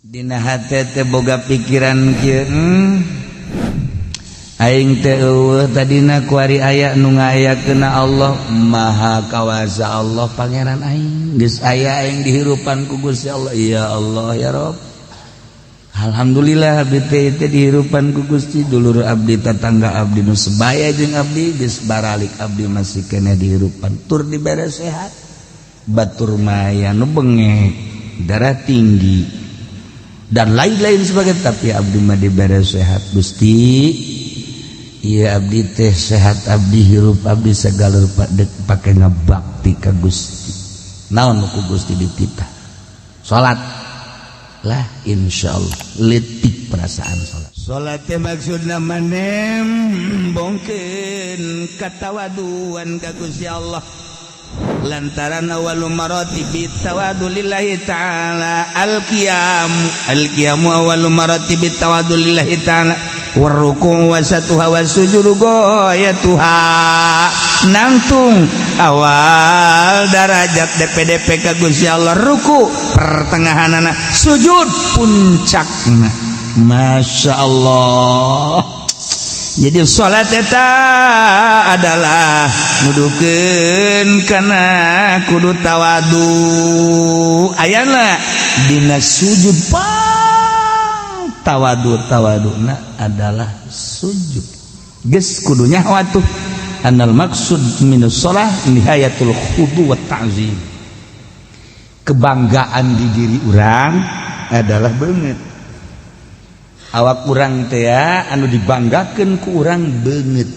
Dina hate teh boga pikiran kieu, aing teh eueuh tadina, kuari aya nu ngayakeunna Allah Maha Kawasa, Allah Pangeran aing. Geus aya aing dihirupan ku Gusti Allah. Ya Allah, ya Rob, alhamdulillah abdi teh teh dihirupan ku Gusti. Dulur abdi, tetangga abdi, nu sebaya jeung abdi geus baralik, abdi masih keneh dihirupan tur dibere sehat. Batur mah aya nu bengek, darah tinggi, dan lain-lain sebagai, tapi abdi mah dibere sehat. Gusti, iya, abdi teh sehat, abdi hirup, abdi segala rupa dek pake ngebakti ka Gusti. Naon ku Gusti dititah? Salat lah. Insyaallah letik perasaan salat. Salat teh maksudna manem bongkeun katawaduan ka Gusti Allah, lantaran awwalu maratibi tawadu lillahi ta'ala al-qiyam. Al-qiyamu awwalu maratibi tawadu lillahi ta'ala, warruku wasatuha wasujudu goyatuha. Nangtung awal darajat DPDP ka Gusti Allah ruku, pertengahanana sujud, puncakna. Masya Allah. Jadi salat eta adalah nuduhkeun kana kudu tawadu. Ayana dina sujud pang tawadu, tawaduna adalah sujud. Geus kudu nyaho atuh annal maksud minus shalah nihayatul khudu wa ta'zim. Kebanggaan di diri urang adalah beungeut awak urang teh anu dibanggakeun ku urang beungeut,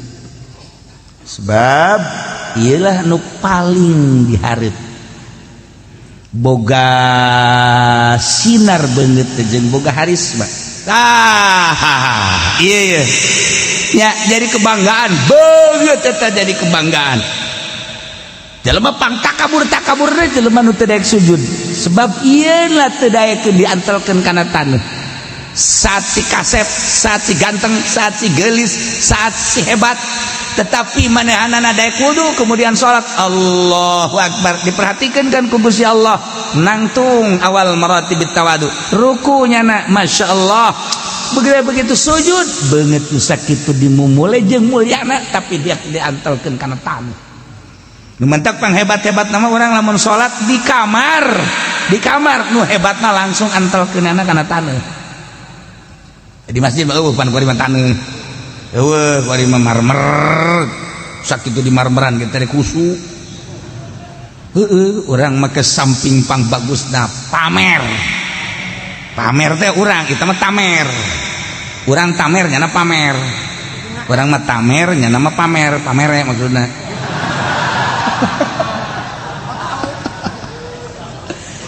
sebab ialah nu paling dihareup. Boga sinar beungeut teh jeung boga harisma. Ah, iya iya ya, jadi kebanggaan beungeut eta, jadi kebanggaan. Jelema pang takabur takabur teh jelema nu teu daek sujud, sebab ieu lah teu daekeun diantelkeun kana taneuh. Saat si kasep, saat si ganteng, saat si gelis, saat si hebat, tetapi manehanana daek wudu kemudian salat, Allahu Akbar, diperhatikan kan ku Gusti Allah. Nangtung awal maratibit tawadu rukunya na, Masya Allah. Begitu begitu sujud, beungeut nu sakitu dimumule jeung mulyana, tapi dia diantelkeun kana taneuh. Nu mentak pang hebat-hebat nama orang lamun salat di kamar, di kamar nu hebatna langsung antelkeunana kana taneuh. Di masjid mah eueuh pan, kuari mah taneuh eueuh, kuari mah marmer. Sakitu di marmeran kita teh kusu. Heeh, urang mah ke samping pang bagusna pamer. Pamer teh urang itu mah tamer. Urang tamer, nyana pamer. Urang mah tamer, nyana mah pamer. Pamer ya maksudna.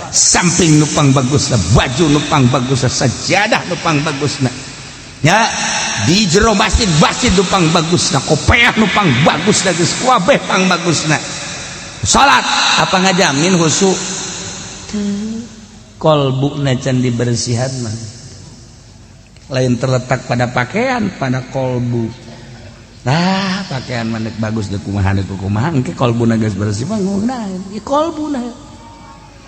Samping nupang bagusna, baju nupang bagusna, sajadah nupang bagusna ya, di jero masjid, masjid nupang bagusna, kopeah nupang bagusna, geus kabeh pang bagusna. Salat apa ngajamin khusyuk? Kolbuna can dibersihan mah. Lain terletak pada pakaian, pada kolbu. Nah, pakaian mana bagus deh, kumaha deh kumaha, engke kolbuna geus bersih mah ngeunaheun. Ieu kolbuna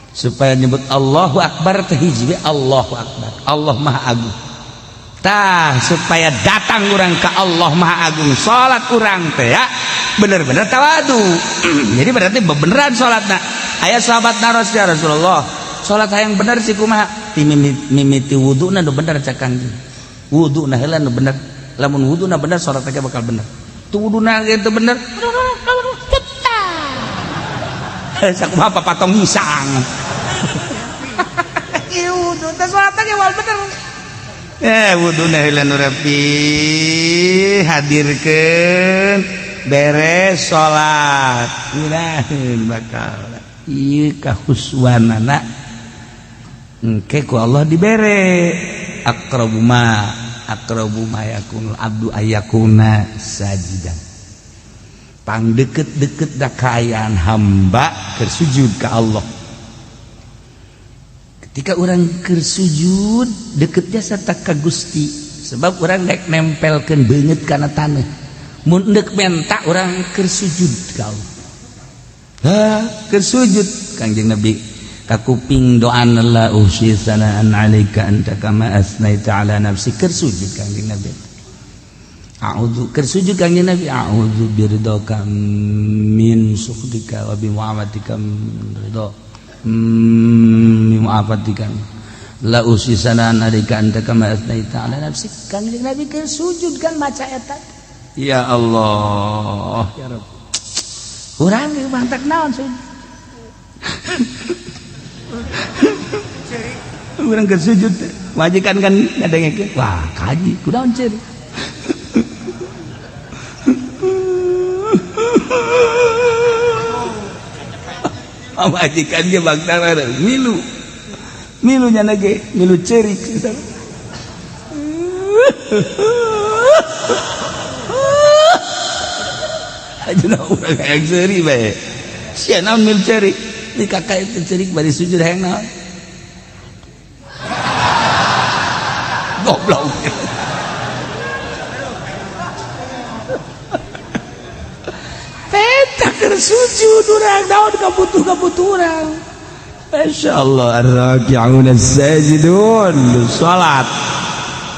supaya nyebut Allahu Akbar teh hiji, Allahu Akbar, Allah Maha Agung. Tah, supaya datang urang ke Allah Maha Agung, salat urang teh ya bener-bener tawadu. Jadi berarti beneran salatna. Aya sahabat naros, "Ya Rasulullah, salat hayang bener sih kumaha?" Ti mimiti wuduna nu bener. Cak Kangjeng, wuduna heula nu bener. Lamun wuduna bener, salat teh bakal bener. Tu wuduna gitu bener, sakumaha papatong ngisang. Ieu wudu teh salat teh wal bener. Wuduna heula nu rapi, hadirkeun, beres salat, ngeunaheun bakal ieu kahuswanana. Engke ku Allah dibere aqrabu ma, aqrabu ma yakunul abdu ayakuna sajidan. Pang deket-deket da kaayaan hamba keur sujud ka Allah. Ketika orang keur sujud, deket jasa ka Gusti, sebab orang dek nempelkeun beungeut kana taneuh. Mun deuk menta, urang keur sujud ka Allah. Ha, keur sujud Kangjeng Nabi. Ka kuping doana la uhsi sanaan alaika anta kama asnaita ala nafsi, keur sujud Kangjeng Nabi. A'udzu, keur sujud Kangjeng Nabi, a'udzu biridhaka min sukhtika wa bi mu'afatika min ridha min mu'afatika la uhsi sanaan alaika anta kama asnaita ala nafsi. Kangjeng Nabi keur sujud kan maca eta. Ya Allah, ya Rabb, urang ge mantak naon sujud. Urang keur sujud majikan kan ngadengekeun, wah kaji kunaon ceurik. Majikan ge bangsa milu milu nya ge milu ceurik. Ajeuna urang hayang seuri bae. Sia naon milu ceurik? Di kakak itu ceurik bari sujud hayang naon? Goblok. Eta keur sujud urang naon kabutuh-kabutuh urang. Masyaallah ar-raki'un as-sajidun salat.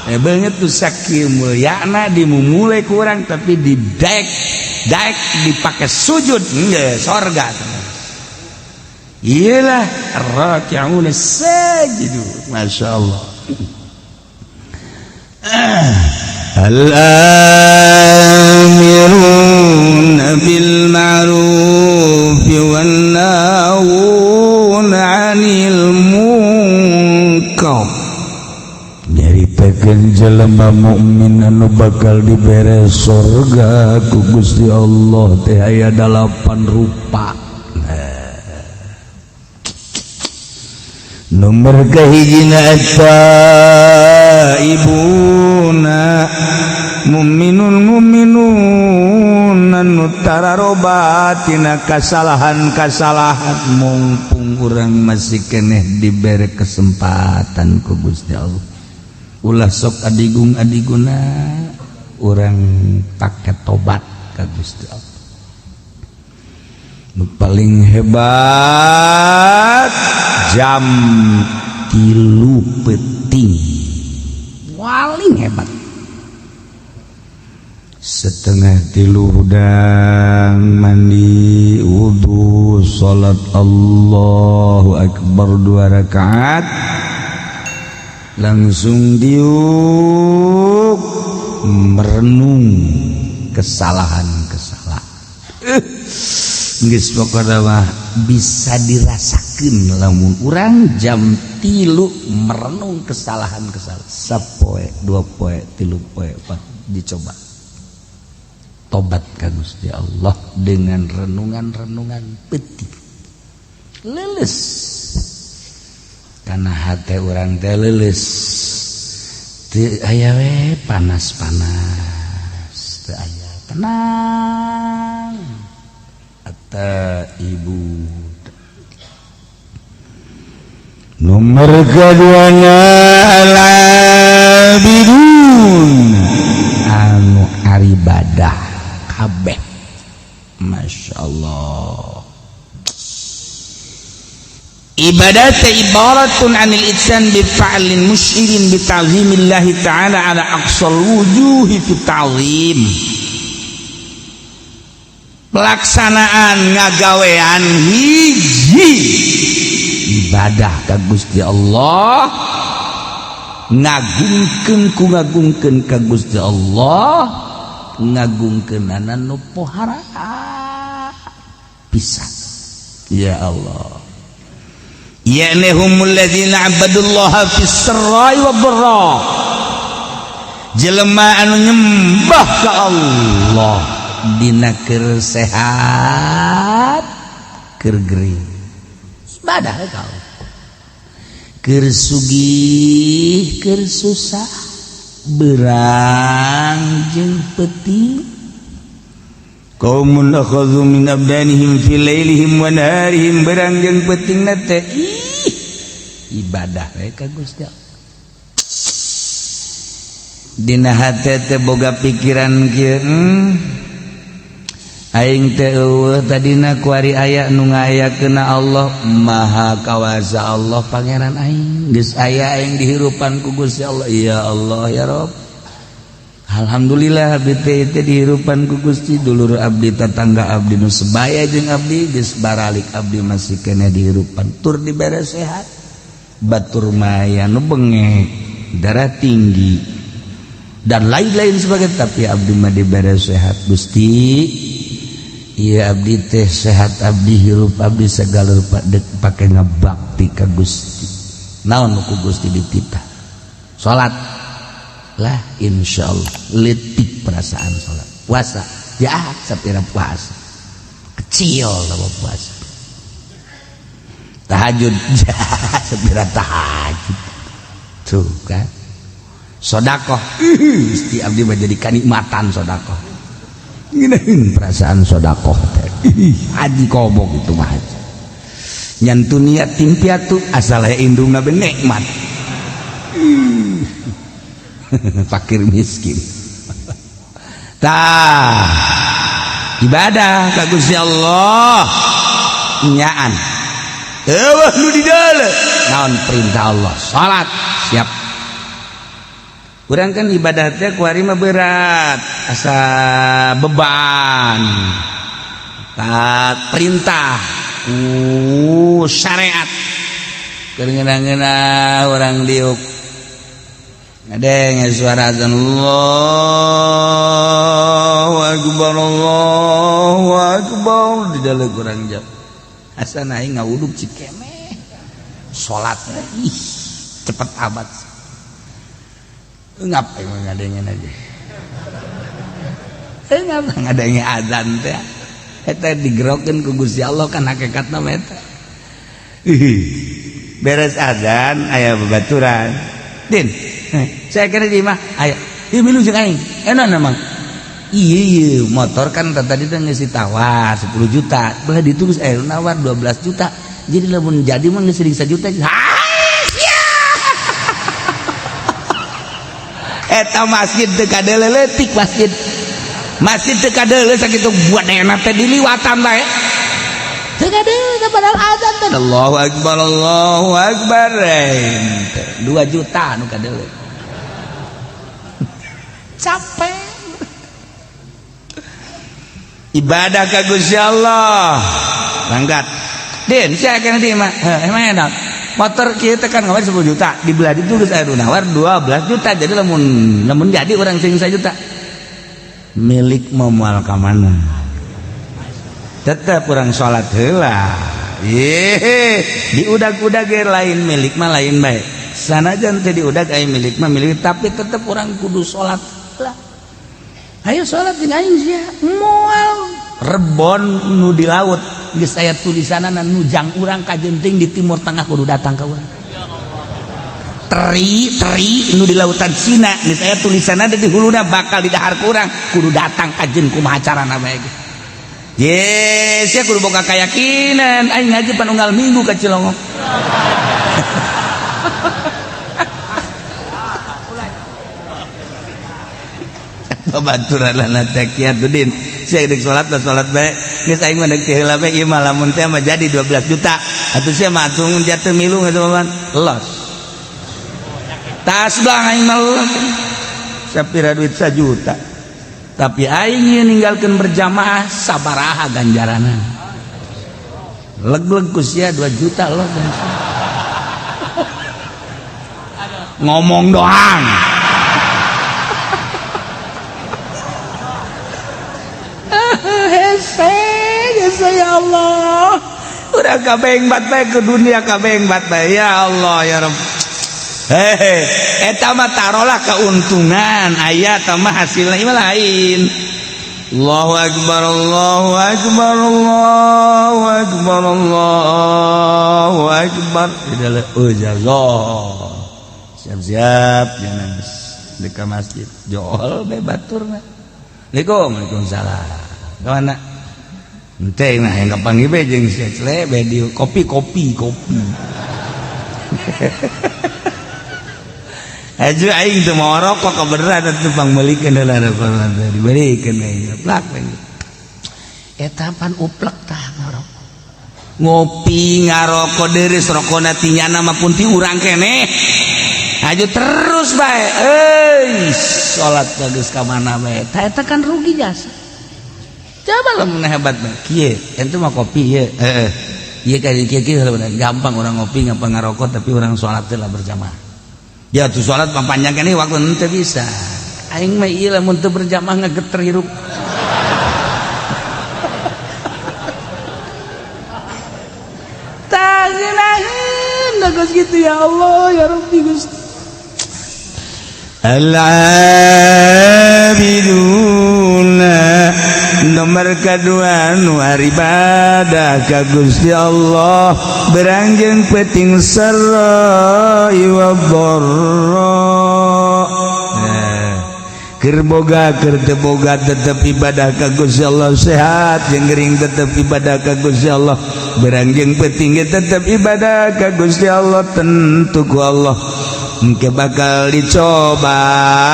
Banget tuh sakieu mulyana dimumule ku urang tapi didek daek dipakai sujud nggak sorga. Iyalah ar-raki'un as-sajidun. Masyaallah. Al-amiruna bil ma'ruf wan nahuna 'anil munkar. Nyaritakeun jelema mukmin anu bakal dibere sorga ku Gusti Allah teh aya 8 rupa. Nomor kahijina eta ibuna muminun muminun anu tararobat tina kasalahan-kasalahan. Mumpung urang masih keneh dibere kesempatan ku Gusti Allah, ulah sok adigung adiguna urang pake tobat ka Gusti Allah. Nu paling hebat jam 3 peting paling hebat, 2:30 hudang mandi wudu salat Allahu akbar 2 rakaat langsung diuk merenung kesalahan-kesalahan. Geus pokona mah bisa dirasakeun lamun urang jam 3 merenung kesalahan-kesalahan sapoe 2 poe 3 poe 4 dicoba tobat ka Gusti Allah dengan renungan-renungan peuting leuleus kana hate urang teh leuleus teu aya we panas-panas teu aya tenang. Ibu nomor keduanya al-abidun anu aribadah kabeh. Masya Allah. Ibadah ibaratun anil itsan bi fa'lin musyirin bi ta'zimillahi ta'ala ala aqsal wujuhi fi ta'zim. Pelaksanaan ngagawean hiji ibadah ka Gusti Allah, ngagungkeun ku ngagungkeun ka Gusti Allah, ngagungkeunana nu pohara pisan. Ya Allah, ya'nihumul ladzina abadullaha fis sarra'i wad dharra, jelema anu nyembah ka Allah dina keur sehat keur gering ibadah ka Allah, keur sugih keur susah berang jeung peuting. Qaumun akhadhu min abdanihim fi lailihim wa naharihim, berang jeung peutingna teh ibadah we ka Gusti Allah. Dina hate teh boga pikiran kieu, Aing teh eueuh tadina kuari aya nu ngayakeun Allah Maha Kawasa Allah Pangeran aing geus aya aing dihirupan ku Gusti Allah. Ya Allah ya Rob, alhamdulillah abdi teh teh dihirupan ku Gusti. Dulur abdi, tetangga abdi nu sebaya jeung abdi geus baralik, abdi masih keneh dihirupan tur dibere sehat. Batur maya nu bengek, darah tinggi dan lain-lain sebagainya, tapi abdi mah dibere sehat. Gusti, iya, abdi teh sehat, abdi hirup, abdi segala rupa dek pake ngabakti ka Gusti. Naon ku Gusti dititah? Salat lah, insyaallah letik perasaan salat. Puasa ya, sapira puasa kecil lah puasa. Tahajud ya, sapira tahajud tuh kan. Sodakoh, Gusti, abdi mah jadi kanikmatan sodakoh. Ngeunaheun perasaan sodakoh teh. Haji kobok itu mah haji nyantu niat tim piatu asal aya indungna be nikmat. Fakir miskin tah ibadah ka Gusti Allah nyaan eueuh nu di dalam. Naon perintah Allah? Salat. Siap. Urang kan ibadah teh kuari mah berat, asa beban. Tak perintah ku syariat keur ngeunah urang diuk ngadenge suara azan, Allahu akbar, Allahu akbar, di dalam kurang jam asa aing ngawuduk cikeme salat. Ih, cepet amat. Ngapain ngadengen aja, ngapa ngadenge azan teh? Eta digerokeun ku Gusti Allah kan hakikatna mah eta. Beres azan aya babaturan, "Din, saya kira di mah aya ieu milu jeung aing." Enak emang iya iya motor kan tadi teh geus ditawar 10 juta, belah ditulis nawar 12 juta. Jadi lamun jadi mah geus 1 juta. Ha ya, eta masjid teu kadeuleutik, masjid masjid teu kadeuleu sakitu buat enak teh diliwatan bae teu kadeuleu padahal azan teh Allahu akbar, Allahu akbar. 2 juta nu kadeuleu, capek ibadah ka Gusti Allah. Berangkat, "Din, sia kena di mah." Emang enak motor kieu teh kan kemarin 10 juta, dibelah itu geus aya nawar 12 juta. Jadi lamun lamun jadi urang sing 1 juta milik mau moal ka mana? Tetep urang salat heula. Ye, diudag-udag ge lain milik mah lain bae. Sanajan teh diudag aya milik mah milik, tapi tetep urang kudu salat lah. Ayo salat jeung aing sia. Moal. Rebon nu di laut geus aya tulisanana nujang urang kajenting di Timur Tengah kudu datang ka urang. Teri teri nu di lautan Cina geus aya tulisanana di huluna bakal didahar ku urang, kudu datang kajen kumaha carana bae ge. Yes, ya kudu boga keyakinan. Aing ngaji pan unggal minggu ka Cilongok. Babaturan teh kieu, "Din, sia deuk salat lah, salat bae. Geus aing mah deuk teh heula bae ieu mah. Lamun teh mah jadi 12 juta. Atuh sia mah atuh jatuh milu geus los." Tas belang aing mah los. Sapira duit 1 juta. Tapi aing ieu ninggalkeun berjamaah sabaraha ganjaranna? Leg-leg ku sia 2 juta los. Ngomong doang. Hese, hese ya Allah. Udah kabeng bat bae ke dunia, kabeng bat bae ya Allah ya Rabb. Hehe, eta mah tarolah keuntungan aya mah hasilna ieu lain. Allahu akbar, Allahu akbar, Allahu akbar, Allahu akbar. Oh jago. Siap-siap jangan di ke masjid. Jol be baturna. Assalamualaikum, waalaikumsalam. Kemana? Ente nah yang kapanggih be jeung si Cle be di kopi kopi kopi. Aju aing teu mau rokok kebeneran atuh pangmeulikeun heula rokok dibelikeun aing plak. Eta pan uplek tah ngarokok. Ngopi ngarokok deres rokona tinyana mah pun ti urang keneh. Aju terus bae. Euy, salat geus ka mana bae. Tah eta kan rugi jasa. Coba lamun hebat mah kieu, ente mah kopi ieu. Heeh. Ieu ka kieu kieu gampang orang ngopi ngapa ngarokok tapi orang salat teh lah berjamaah. Ya tuh salat mah panjang keneh waktu henteu bisa. Aing mah ieu lamun teu berjamaah ngageter hirup. Tah ngeunaheun geus kitu ya Allah ya Rabbi Gusti. Al-abiduna nomor kedua nu ibadah ka Gusti Allah berangjeng peting sarra wa dharra. Keur boga keur teu boga tetep ibadah ka Gusti Allah, sehat jeung gering tetep ibadah ka Gusti Allah, berangjeng peting ge tetep ibadah ka Gusti Allah, tentu ku Allah engke bakal dicoba.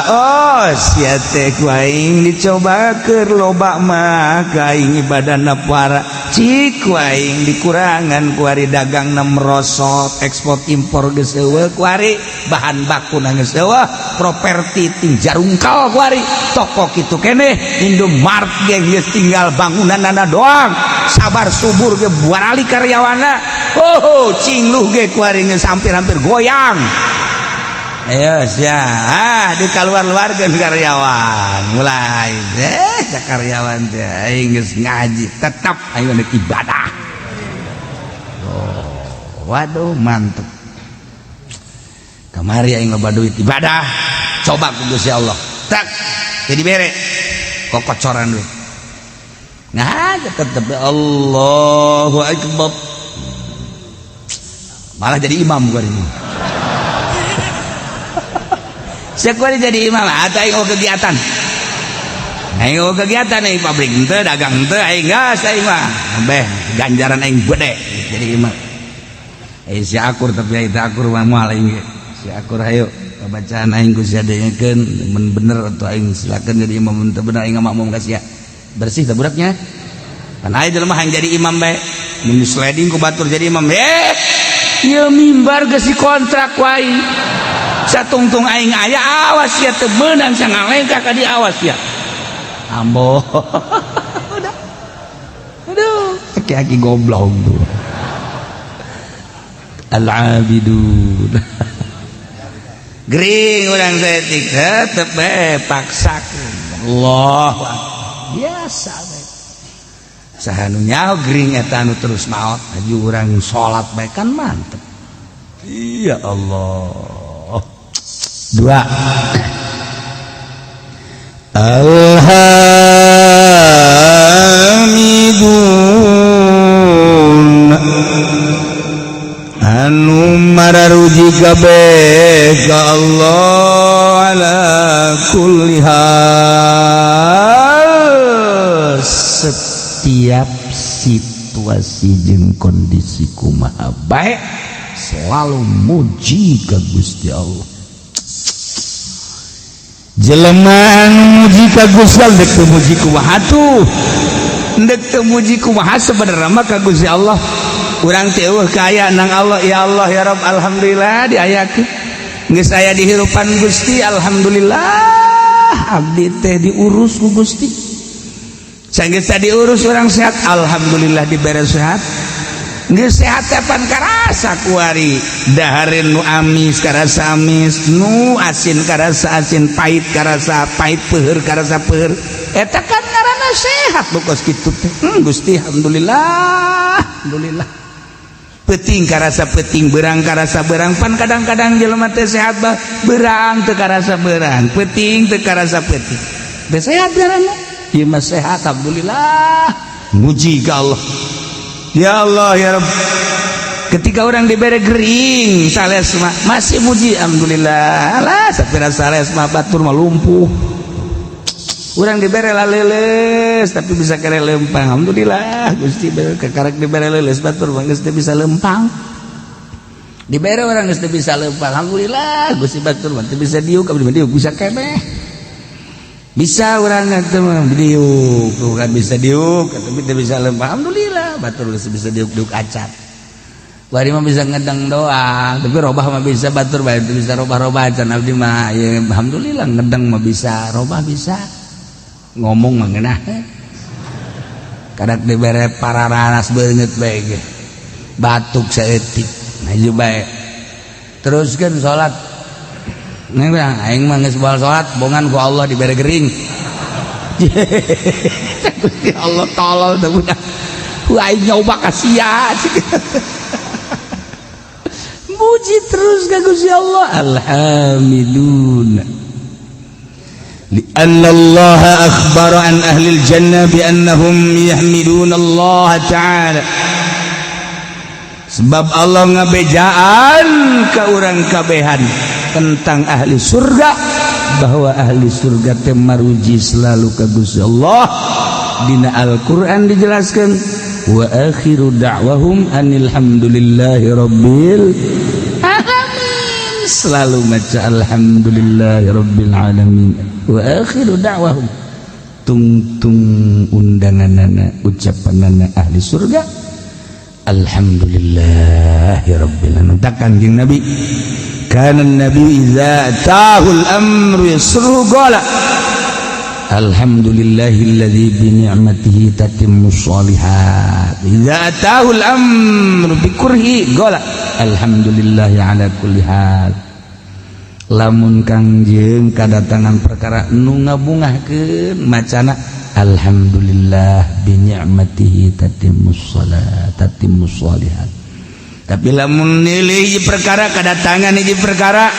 Oh sia teh ku aing dicoba keur loba mah ka aing ibadahna para cik ku aing dikurangan ku ari dagangna merosot, ekspor impor geus eueuh ku ari, bahan baku na geus eueuh, properti ting jarungkal ku ari, toko kitu keneh Indomart ge geus tinggal bangunanana doang, sabar subur ge barali karyawanna, oh cingluh ge ku ari geus hampir-hampir goyang. Ayo sia, ah di keluar-luarkeun karyawan, mulai deh karyawan teh aing geus ngaji, tetap aing rek ibadah. Oh, waduh mantep. Kamari aing loba duit ibadah, coba ku Gusti Allah. Tak jadi bere kokocoran duit. Nah, tetep Allahu Akbar. Malah jadi imam gua ini. Siapa jadi imam atau aing kegiatan? Aing kegiatan aing pabrik henteu, dagang henteu, aing gas aing mah. Beh, ganjaran aing gede jadi imam. Eh si akur tapi aing teu akur mah moal aing ge. Si akur hayu bacaan aing ku sia dengekeun mun bener atau aing silakan jadi imam, mun teu bener aing makmum ka sia. Bersih teh budaknya. Pan aya jelema hayang jadi imam bae. Mun sliding ku batur jadi imam. Eh, ieu mimbar geus dikontrak ku aing. Satungtung aing aya awas ya teu meunang sia ngalengkah ka dieu awas ya. Ambo. Udah. Aduh, aki-aki goblok tuh. Al-abidun. Gering urang saeutik tetep bae paksakeun. Allah biasa bae. Saha nu nyaho gering eta anu terus maot aju urang salat bae kan mantep. Ya Allah. Dua. Alhamidun anu mararuji kabeh ka Allah ala kulli hal, setiap situasi jeung kondisi kumaha bae selalu muji ka Gusti Allah. Jelema anu muji ka Gusti Allah dek teu muji kumaha tuh, dek teu muji kumaha sebenarnya mah ka Gusti Allah. Urang teh eueuh kaya nang Allah, ya Allah ya Rabb alhamdulillah diayakeun geus aya di hirupan Gusti, alhamdulillah abdi teh diurus ku Gusti. Sanggeus diurus urang sehat, alhamdulillah dibere sehat. Geus sehat teh pan karasa kuari, dahareun nu amis karasa amis, nu asin karasa asin, pahit karasa pahit, peuheur karasa peuheur. Eta kan ngaranna sehat nu kos kitu teh. Gusti alhamdulillah, alhamdulillah. Peuting karasa peuting, beurang karasa beurang, pan kadang-kadang jelema teh sehat bah beurang teu karasa beurang, peuting teu karasa peuting. Teu sehat ngaranna. Ieu mah sehat alhamdulillah. Muji ka Allah. Ya Allah ya Rabb. Ketika orang diberi gering sales mah masih muji alhamdulillah. Alah sapira sales mah batur mah lumpuh. Urang dibere laleles tapi bisa kere lempang. Alhamdulillah Gusti kakarek dibere leuleus batur mah geus teu bisa lempang. Dibere orang geus teu bisa lempang. Alhamdulillah Gusti batur mah teu bisa diuk abdi mah diuk bisa keneh. Bisa urang teh mah diuk, bukan bisa diuk, tapi teu bisa lempah. Alhamdulillah, batur geus bisa diuk-diuk acan. Bari mah bisa ngedang doang, tapi robah mah bisa, batur bae teu bisa robah-robah acan. Abdi mah ya alhamdulillah, ngedang mah bisa, robah bisa. Ngomong mah ngeunah. Kadak dibere pararanas beungeut bae ge. Batuk saeutik, maju bae. Teruskeun salat. Neng aing mah geus baal salat, bongan ku Allah dibere gering. Gusti Allah tolol teh budak. Ku aing nyoba ka sia. Muji terus ka Gusti Allah. Alhamdulillah. لأن الله أخبر عن أهل الجنة بأنهم يحمدون الله تعالى. Sebab Allah ngabejaan ke urang kabehan tentang ahli surga, bahwa ahli surga teh maruji selalu ka Gusti Allah. Dina Al-Qur'an dijelaskan, wa akhiru da'wahum anil hamdulillahi rabbil alamin. Selalu maca alhamdulillahi rabbil alamin. Wa akhiru da'wahum, tungtung undanganana, ucapanana ahli surga, alhamdulillahi rabbil alamin. Takkan Kanjeng Nabi, kana nabi idza atahul amru yasruhu qala alhamdulillahilladzi bi ni'matihi tatimmus sholihat. Idza atahul amru bi kurhi qala alhamdulillahi ala kulli hal. Lamun Kangjeng kadatangan perkara nu ngabungahkeun, macana alhamdulillah bi ni'matihi tatimmus shalat, tatimmus sholihat. Tapi lamun nilai hiji perkara, kadatangan hiji perkara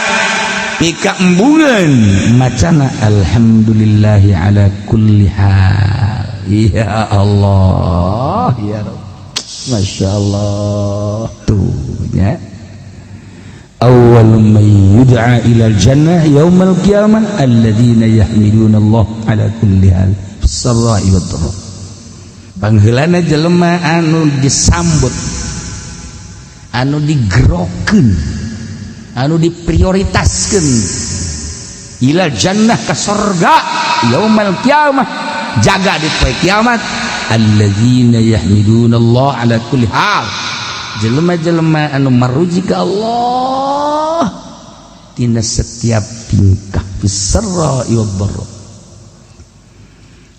pika embungan, macana alhamdulillahi ala kulli hal. Ya Allah, ya Rabb, Masya Allah tuh ya. Awwal man yud'a ila jannah yaumal qiyamah alladzina yahmiduna Allah ala kulli hal sarra'i wad dharra. Pangheulana jelema anu disambut, anu digerokeun, anu diprioritaskeun ila jannah ka sorga, yaumal qiyamah, jaga di poe kiamat, alladzina yahmiduna Allah ala kulli hal, jelema-jelema anu maruji ka Allah tina setiap tingkah, fisarra wad dharra.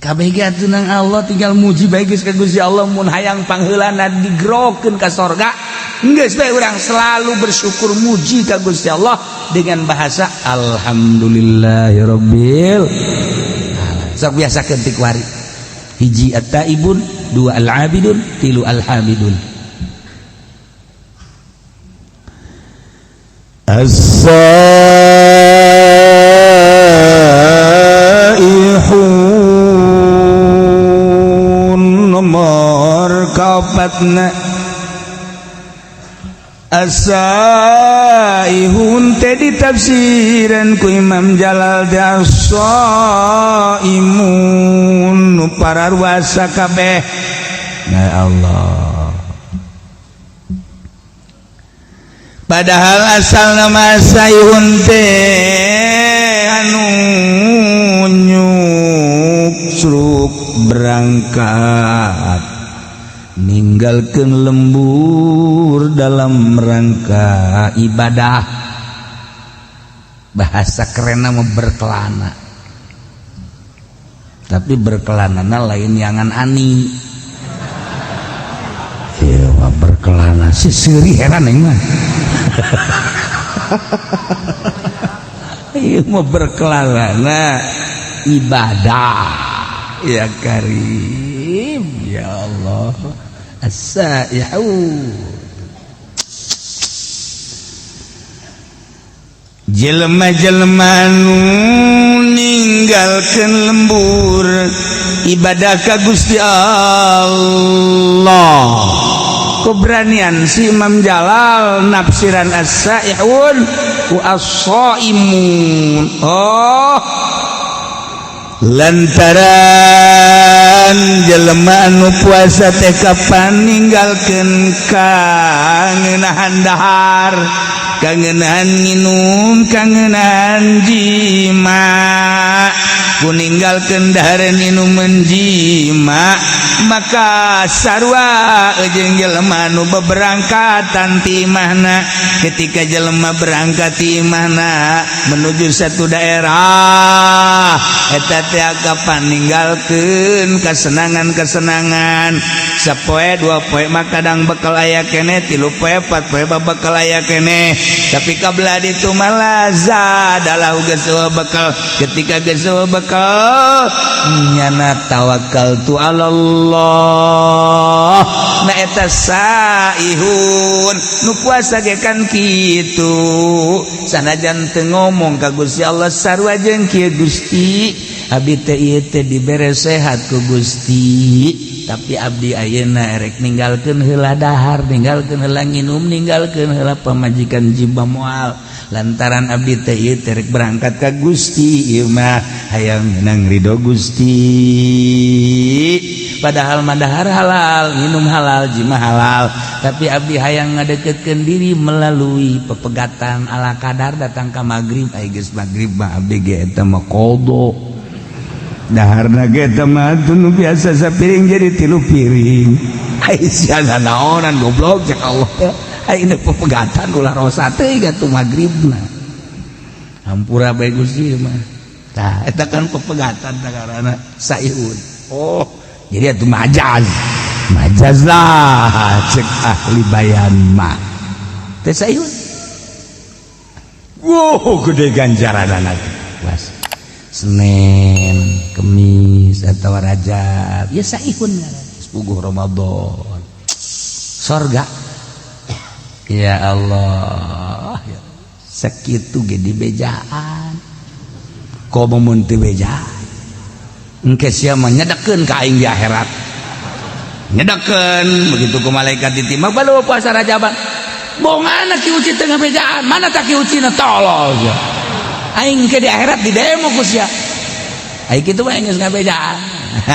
Kabeh ge atuh nang Allah, tinggal muji bae geus ka Gusti Allah. Mun hayang pangheulana digerokeun ka sorga, geus bae urang selalu bersyukur, muji ka Gusti Allah dengan bahasa alhamdulillahirabbil. Sok biasakeun ti kuari. Hiji at-taibun, dua al-abidun, tilu al-hamidun. As-saihun nomor kaopatna. As-saihun teh ditafsiran ku Imam Jalal teh as-saimun, nu pararuasa kabeh. Ya Allah, padahal asal nama saihun teh anu nyuksruk berangkat ninggalkan lembur dalam rangka ibadah. Bahasa kerenna mah berkelana, tapi berkelanana lain yangan ani. Iya, berkelana si seuri heran aing mah. Iya mau berkelana ibadah. Ya Karim, ya Allah. As-saihun, jelema-jelema nu ninggalkeun lembur ibadah ka Gusti Allah. Keberanian si Imam Jalal nafsiran as-saihun wa as-saimun. Oh, lantaran jelema anu puasa teh kapan ninggalkeun ka ngeunahan dahar. Kangenan nginum, kangenan jima. Ku ninggalkeun dahareun, inuman, jima, maka sarua jeung jelema nu beberangkatan ti imahna. Ketika jelema berangkat ti imahna menuju satu daerah, eta teh kapan ninggalkeun kesenangan-kesenangan. Sapoe dua poe mah kadang bekal aya keneh, 3 poe 4 poe bakal aya keneh, tapi kabla ditu malah zadalah geus bekal. Ketika geus bekal, nyana tawakal tu Allah. Nah, eta saihun. Nu puasa ge kan kitu, sanajan teu ngomong ka Gusti Allah, sarua jeung kieu, "Gusti, abdi teh ieu teh dibere sehat ku Gusti, tapi abdi ayeuna erek ninggalkeun heula dahar, ninggalkeun heula nginum, ninggalkeun heula pamajikan, jima moal, lantaran abdi teh ieu teh rek berangkat ka Gusti. Ieu mah hayang menang ridho Gusti." Padahal mah dahar halal, minum halal, jima halal, tapi abdi hayang ngadeketkeun diri melalui pepegatan ala kadar. Datang ka magrib, ai geus magrib mah abdi ge eta mah qada daharna ge. Eta mah nu biasa sapiring jadi 3 piring. Ai sia naonan, goblok? Cek Allah. Ai ini pepegatan ulah rosa teh atuh magribna. Hampura bae Gusti mah. Tah, eta kan pepegatan karena saihun. Oh, jadi itu majaz, majaz lah cek ahli bayan mah teh saihun. Wow, gede ganjaran anak was Senin Kemis atau Rajab ya saihun. Puguh Ramadan sorga. Ya Allah ya. Sakitu ge dibejaan, komo mun teu bejaan engke sia mah nyedekeun ka aing di akhirat, nyedekeun begitu ku malaikat ditimbang balu puasa Rajaban. Bongana Ki Uci teu ngabejaan? Mana tak Ki Uci na? Tolol sia. Aing ke di akhirat di demo ku sia. Aing kitu mah geus ngabejaan,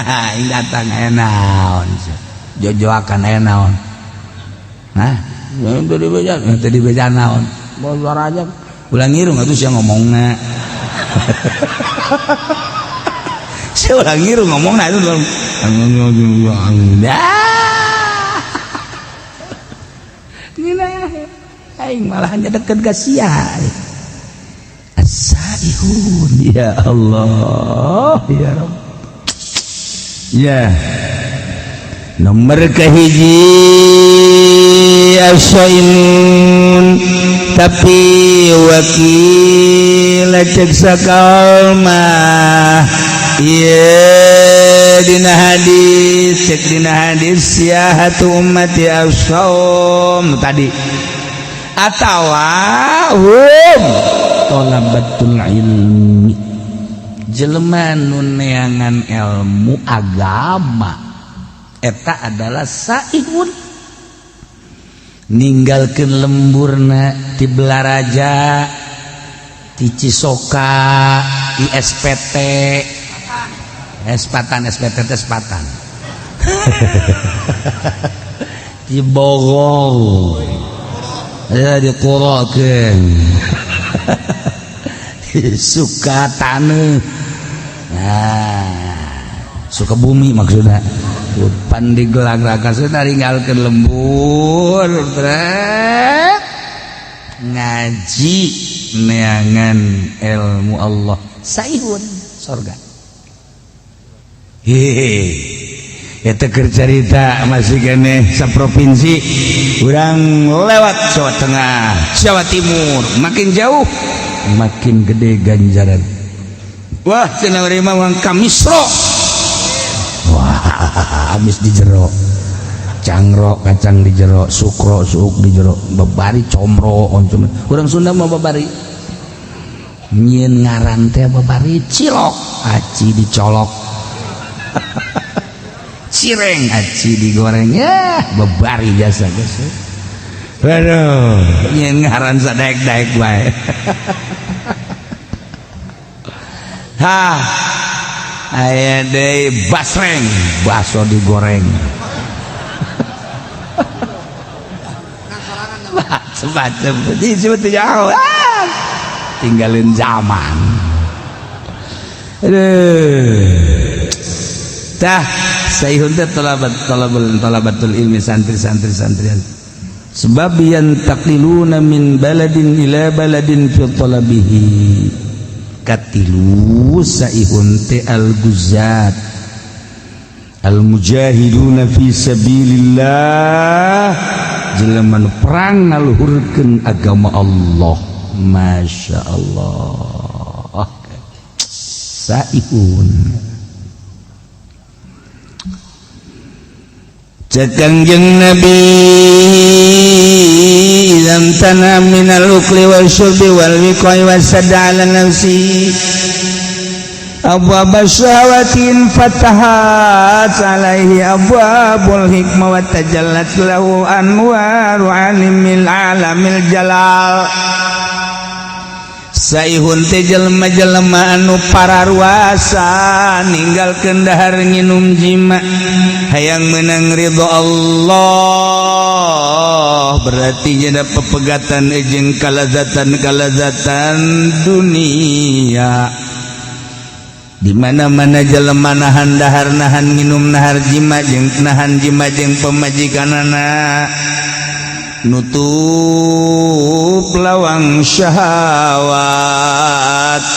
aing datang, aya naon sia? Jojoakan aya naon? Nah, teu dibejaan, teu dibejaan naon? Puasa Rajab ulah ngirung atuh sia ngomongna. Sia ulah ngirung ngomongna itu. Dah. Aing malah deket ka sia. As-saihun. Ya Allah, ya Rabb. Ya. Nomor kahiji as-saimun, tapi wakil cek sakal mah. Iya, dina hadis, cek dina hadis, siyahatu ummati as-saum tadi atawa hum tholabatul ilmi, jelema nu neangan ilmu agama, eta adalah saihun. Ninggalkeun lemburna ti Belaraja, ti Cisoka, ISPT Espatan, SPT teh Sepatan, di Bogor ya, di Kurokeun, suka taneuh, nah, Sukabumi maksudnya, Pandeglang, Rakasuna, ninggalkeun lembur trek ngaji neangan ilmu Allah, saihun sorga. Hehe, eta keur carita masih keneh saprovinsi. Urang lewat Jawa Tengah, Jawa Timur, makin jauh makin gede ganjaran. Wah, cenah urang mah ka Misro. Wah, habis di jero cangro, kacang di jero, sukro, suuk di jero, babari comro, oncom. Urang Sunda mah babari nyieun ngaran teh babari cilok, aci dicolok, cireng, aci digoreng, ya babari jasa guys. Aduh, nyieun ngaran sadaek-daek bae. Ha, aya deui basreng, baso digoreng. Macem-macem disebut jauh, ah, tinggalin zaman. Aduh, tah saihun teh talabat talabul talabatul ilmi, santri-santri santrian, sebab yantaqiluna min baladin ila baladin fi talabihi. Katilu, saihun teh al-guzat al-mujahiduna fi sabilillah, jelema nu perang ngaluhurkeun agama Allah. Masya Allah, saihun. Cek Kangjeng Nabi, idzam tana minal ukli wal syurbi wal wiqai wasadda ala nafsi abwab syahawatin, fatahat alaihi abwabul hikmah wa tajallat lahu anwaru alimil alamil jalal. Saihun teh jelema-jelema anu pararuasa ninggalkeun dahar, nginum, jima, hayang menang ridho Allah. Berarti nyada pepegatan jeung kalazatan kalazatan dunia. Di mana-mana jelema nahan dahar, nahan nginum, nahar jima jeung nahan jima jeung pamajikanana, nutup lawang syahwat,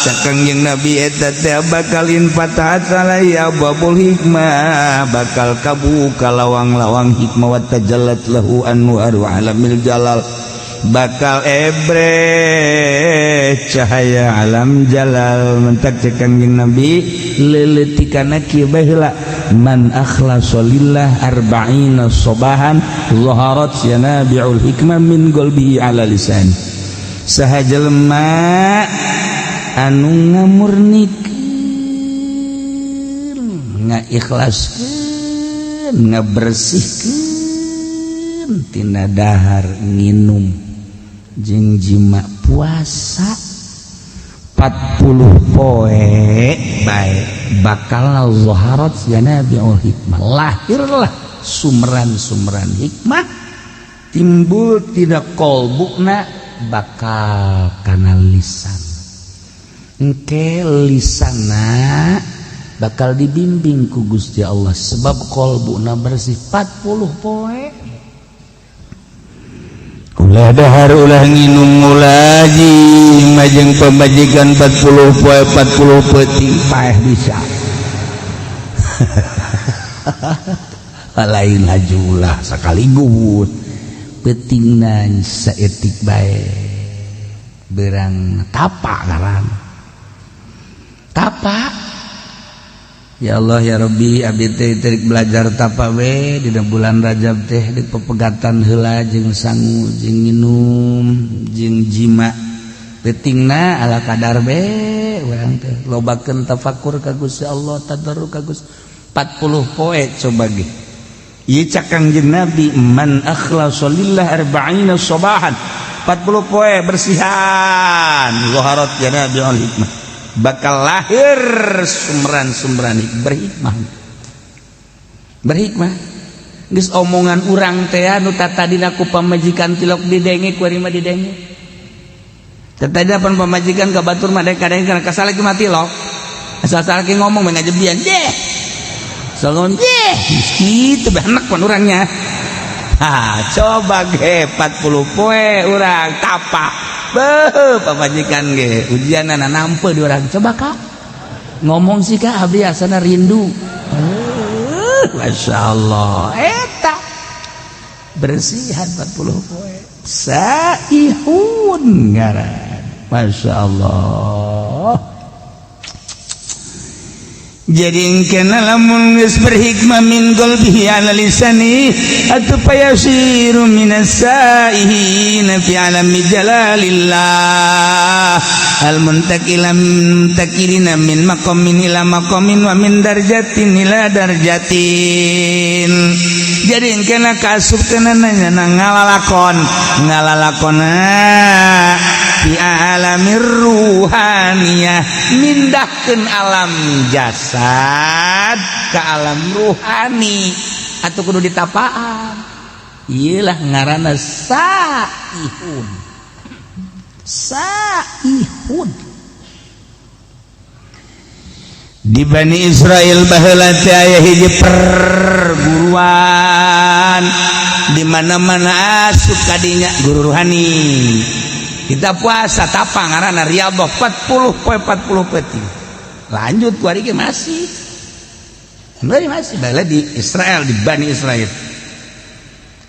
cek Kangjeng Nabi, eta teh bakal infatahat alaihi abwabul hikmah, bakal kabuka lawang-lawang hikmah, wa tajallat lahu anwaru alamil jalal, bakal ebre cahaya alam jalal. Mentak cek Kangjeng Nabi, leuleutikanna kieu bae heula, man akhlasa lillah arba'ina sobahan zaharat yanabi'ul hikmah min qalbihi ala lisan. Saha jelema anu ngamurnikeun, ngaikhlaskeun, ngabersihkeun tina dahar, nginum jeung jima, puasa 40 poe bae, bakal zaharat yanabi'ul hikmah, lahirlah sumran-sumran hikmah, timbul tina kolbuna bakal kana lisan. Engke lisana bakal dibimbing ku Gusti Allah sebab kolbuna bersih 40 poe. Ulah dahar, ulah nginum, ulah jima jeung pamajikan 40 poe 40 peuting, paeh bisa. Lain laju, ulah sekaligus, peutingna saeutik bae, berang tapa ngaran tapa. Ya Allah ya Rabbi, abdi teh terik belajar tapa we dina bulan Rajab teh, di pepegatan heula jeung sangu jeung nginum jeung jima, peutingna ala kadar be. Urang teh lobakeun tafakur ka Gusti Allah, tadarru ka Gusti 40 poe. Coba ge ieu, cak Kangjeng Nabi, man akhlasa lillah arba'ina sabahan, 40 poe bersihan, zaharat yanabi'ul hikmah, bakal lahir sumran-sumran berhikmah. Berhikmah geus omongan urang teh anu tatadina ku pamajikan tilok didenge, ku mah didenge. Tatadina pan pamajikan ka batur mah kadang kana kasal lagi mati lo, asal salaki ngomong mah ngajebian deh, so deh kitu behenek pan urangnya. Ha, coba ge 40 poe urang tapa. Beuh, pamajikan ge ujianana nampe di urang. Coba kak ngomong sih, kak, abdi asana rindu. Masya Allah, eta bersihan 40 poe, saihun ngaran. Masya Allah. Jadi kena lamun geus berhikmah min qalbihi ala lisani atuh payasiru minas saihin fi alami jalalillah al muntaqilam muntakilina min maqamin ila maqamin wa min darjatin ila darjatin. Jadi kena kasup kena nanya ngalalakon ngalalakona fi alamir ruhaniyah, mindahkeun alam jasad ke alam ruhani atau kudu ditapaan. Iyalah ngaranna saihun. Saihun. Saihun. Di Bani Israel baheula teh aya hiji perguruan di mana-mana asup kadinya guru ruhani. Kita puasa tapa ngaranna riyadhah 40 poe 40 peuting. Lanjut ku ari ge masih. Masih baheula di Israel, di Bani Israel.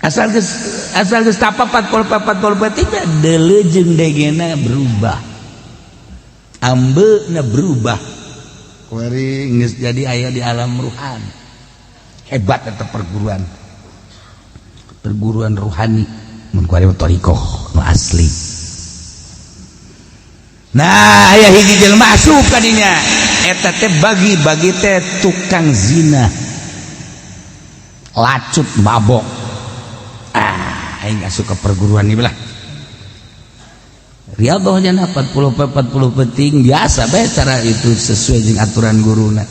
Asal geus tapa 40 poe 40 peuting deuleu jeung degena berubah. Ambeuna berubah. Kuari geus jadi aya di alam ruhani. Hebat eta perguruan. Perguruan ruhani mun kuari mah thariqah nu asli. Nah, aya hiji jelema asup ka dinya. Eta teh bagi-bagi teh tukang zina. Lacut mabok. Ah, aing asup ka perguruan ieu lah. Riyadhahnya 40 40 penting biasa bae cara itu sesuai jeung aturan guruna.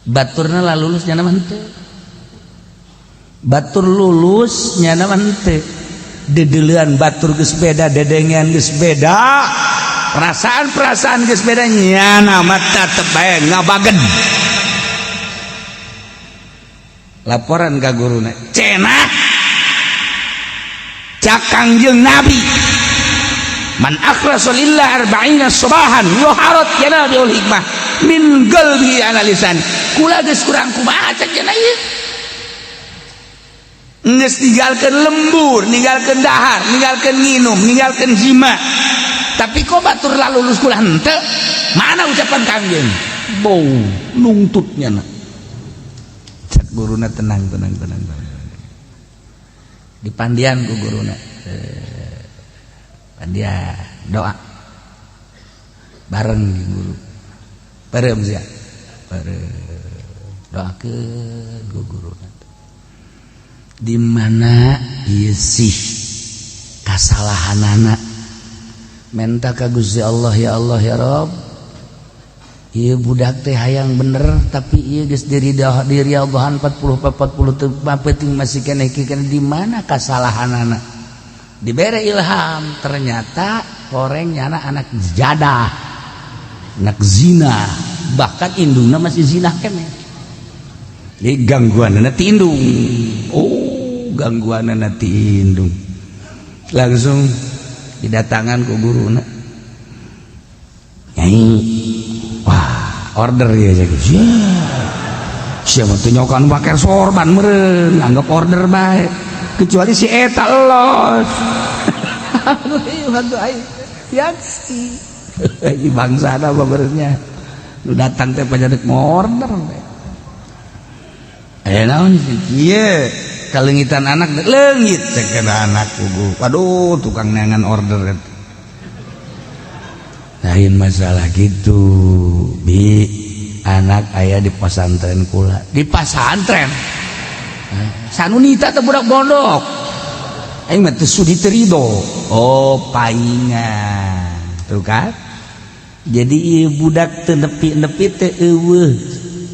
Baturna lah lulus nyana mah henteu. Batur lulus nyana mah henteu. Dedeulean batur geus beda, dedengean geus beda. Perasaan-perasaan geus beda nyana mah tetep bae ngabagen. Laporan ka guruna, cenah cak Kangjeng Nabi man akhlasa lillah arba'ina sabahan yuharat yanabiul hikmah min qalbi analisan. Kula geus kurang kumaha cek cenah ieu. Geus ninggalkeun lembur, ninggalkeun dahar, ninggalkeun nginum, ninggalkeun jima. Tapi kok batur lalulus kula henteu? Mana ucapan Kangjeng? Bau nungtutnya na. Cek guruna tenang tenang tenang tenang. Dipandian ku guruna. Dia doa bareng guru bareng sia bareng doakeun ku guru di mana ieu sih kasalahanana menta ka Gusti Allah ya Allah ya Rabb ieu budak teh hayang bener tapi ieu geus diri Allahan 40 40 penting masih keneh di mana kasalahanana dibere ilham ternyata koreng nyana anak jadah anak zina bahkan indungna masih zina keneh. Jadi gangguanna ti indung. Oh, gangguanna ti indung. Langsung didatangan ku guruna. Nyai, wah, order ya jadi. Siapa tuh nyokan pakai sorban meureun, anggap order bae. Kecuali si eta los. Aduh, bantu aing. Yaksi. Ini bangsa apa benernya. Lu datang teh pajadik mau order. Eh naon sih? Kieu kalengitan anak leungit cek anak kugu. Waduh, tukang neangan order eta. Lain masalah gitu. Bi anak aya di pesantren kula. Di pesantren. Sanunita teh budak pondok. Aing mah teu sudi teu ridho. Oh, paingan. Tuh kan? Jadi ieu budak teu nepi-nepi teh eueuh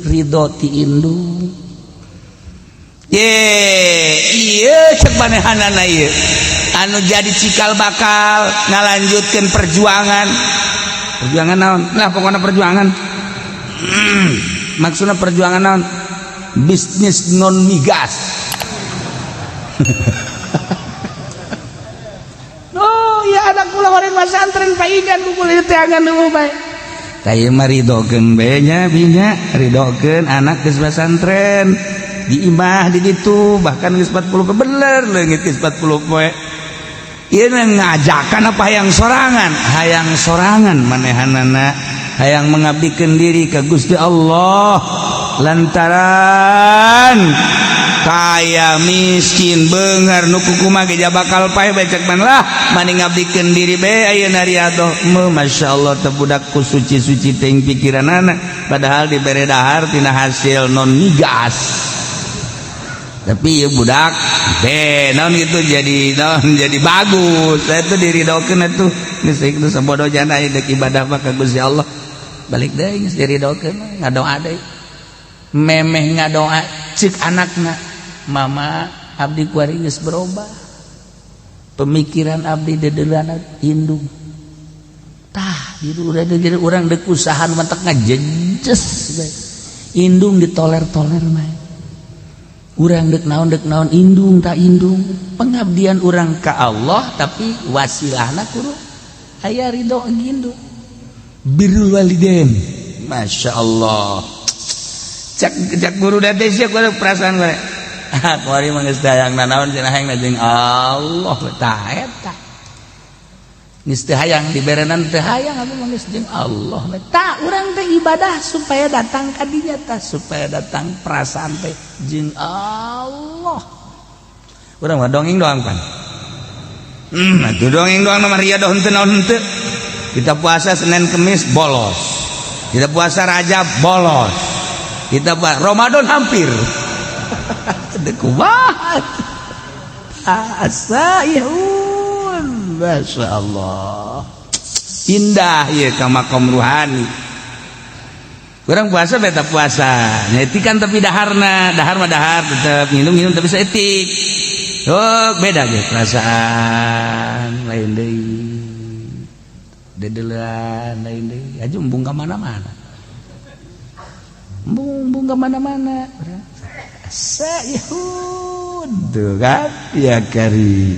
ridho ti indung. Ye, ieu cek manehanana ieu. Anu jadi cikal bakal ngalanjutkeun perjuangan. Perjuangan naon? Lah pokokna perjuangan. Maksudna perjuangan naon? Bisnis non migas. Oh ya anak kula wareng pesantren paingan ku kuliah teangan nu bae. Tah ieu mah ridokeun bae nya binya, ridokeun anak geus pesantren di imah di ditu bahkan geus 40 bener leungit geus 40 poe. Ieu ngajakan apa hayang sorangan? Hayang sorangan manehanana, hayang mengabdikeun diri ka Gusti Allah lantaran kaya miskin beunghar nu kukumaha ge bakal paeh bae cek man lah mani ngabdikeun diri bae ayeuna riyadhah. Masyaallah teh budak ku suci-suci teuing pikiranana padahal dibere dahar tina hasil non migas. Tapi ya budak deh naon gitu jadi naon jadi bagus. Saya tuh diridokeun atuh geus itu sabodo jana deuk ibadah mah ka Gusti Allah. Balik deui geus diridokeun ngadoa deui. Memeh ngadoa cek anakna, mama abdi kuari geus berubah. Pemikiran abdi dedeulana indung. Tah, jadi urang dek usahaan matak ngajejes bae. Indung ditoler-toler mah. Urang dek naon indung tak indung. Pengabdian urang ka Allah, tapi wasilahna kudu aya ridho indung. Birrul walidain. Masya Allah. Cak cak guru date sia perasaan gue. Ah, kuari mah geus hayang nanaon cenah, hayang jeung Allah tah eta. Geus teu hayang diberenan, teu hayang abdi mah, geus jeung Allah. Tah, urang teh ibadah supaya datang ka dinya tah, supaya datang perasaan teh jeung Allah. Urang mah dongeng doang pan. Atuh dongeng doang mah riadoh henteu naon henteu. Kita puasa Senin Kemis bolos. Kita puasa Rajab bolos. Kita puasa Ramadan hampir. Kumaha? Asa ihun. Masya Allah. Indah ya ka makom ruhani. Kurang puasa beta puasa. Nyetikan tapi daharna, dahar mah dahar tetep, minum-minum tapi saeutik. Oh, beda ge perasaan lain deui. Dedeulean lain deui. Aja embung ka mana-mana. Embung ka mana-mana. Saihun tuh kan ya kari.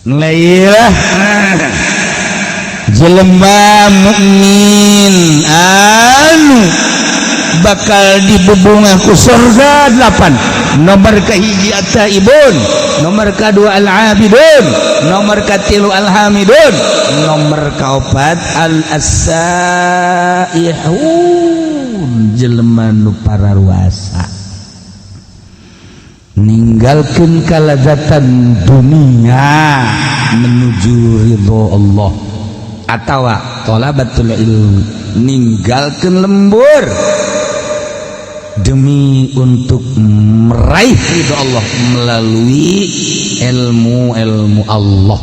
Lailah jelema mukmin anu bakal dibubungah ku surga delapan. Nomor kahiji at-taibun, nomor kedua al-abidun, nomor katilu al-hamidun, nomor kaopat al-asaihun, jelema nu pararuasa ninggalkeun kalazatan dunia menuju ridho Allah, atawa tholabatul ilmi, ninggalkeun lembur demi untuk meraih ridho Allah melalui ilmu-ilmu Allah.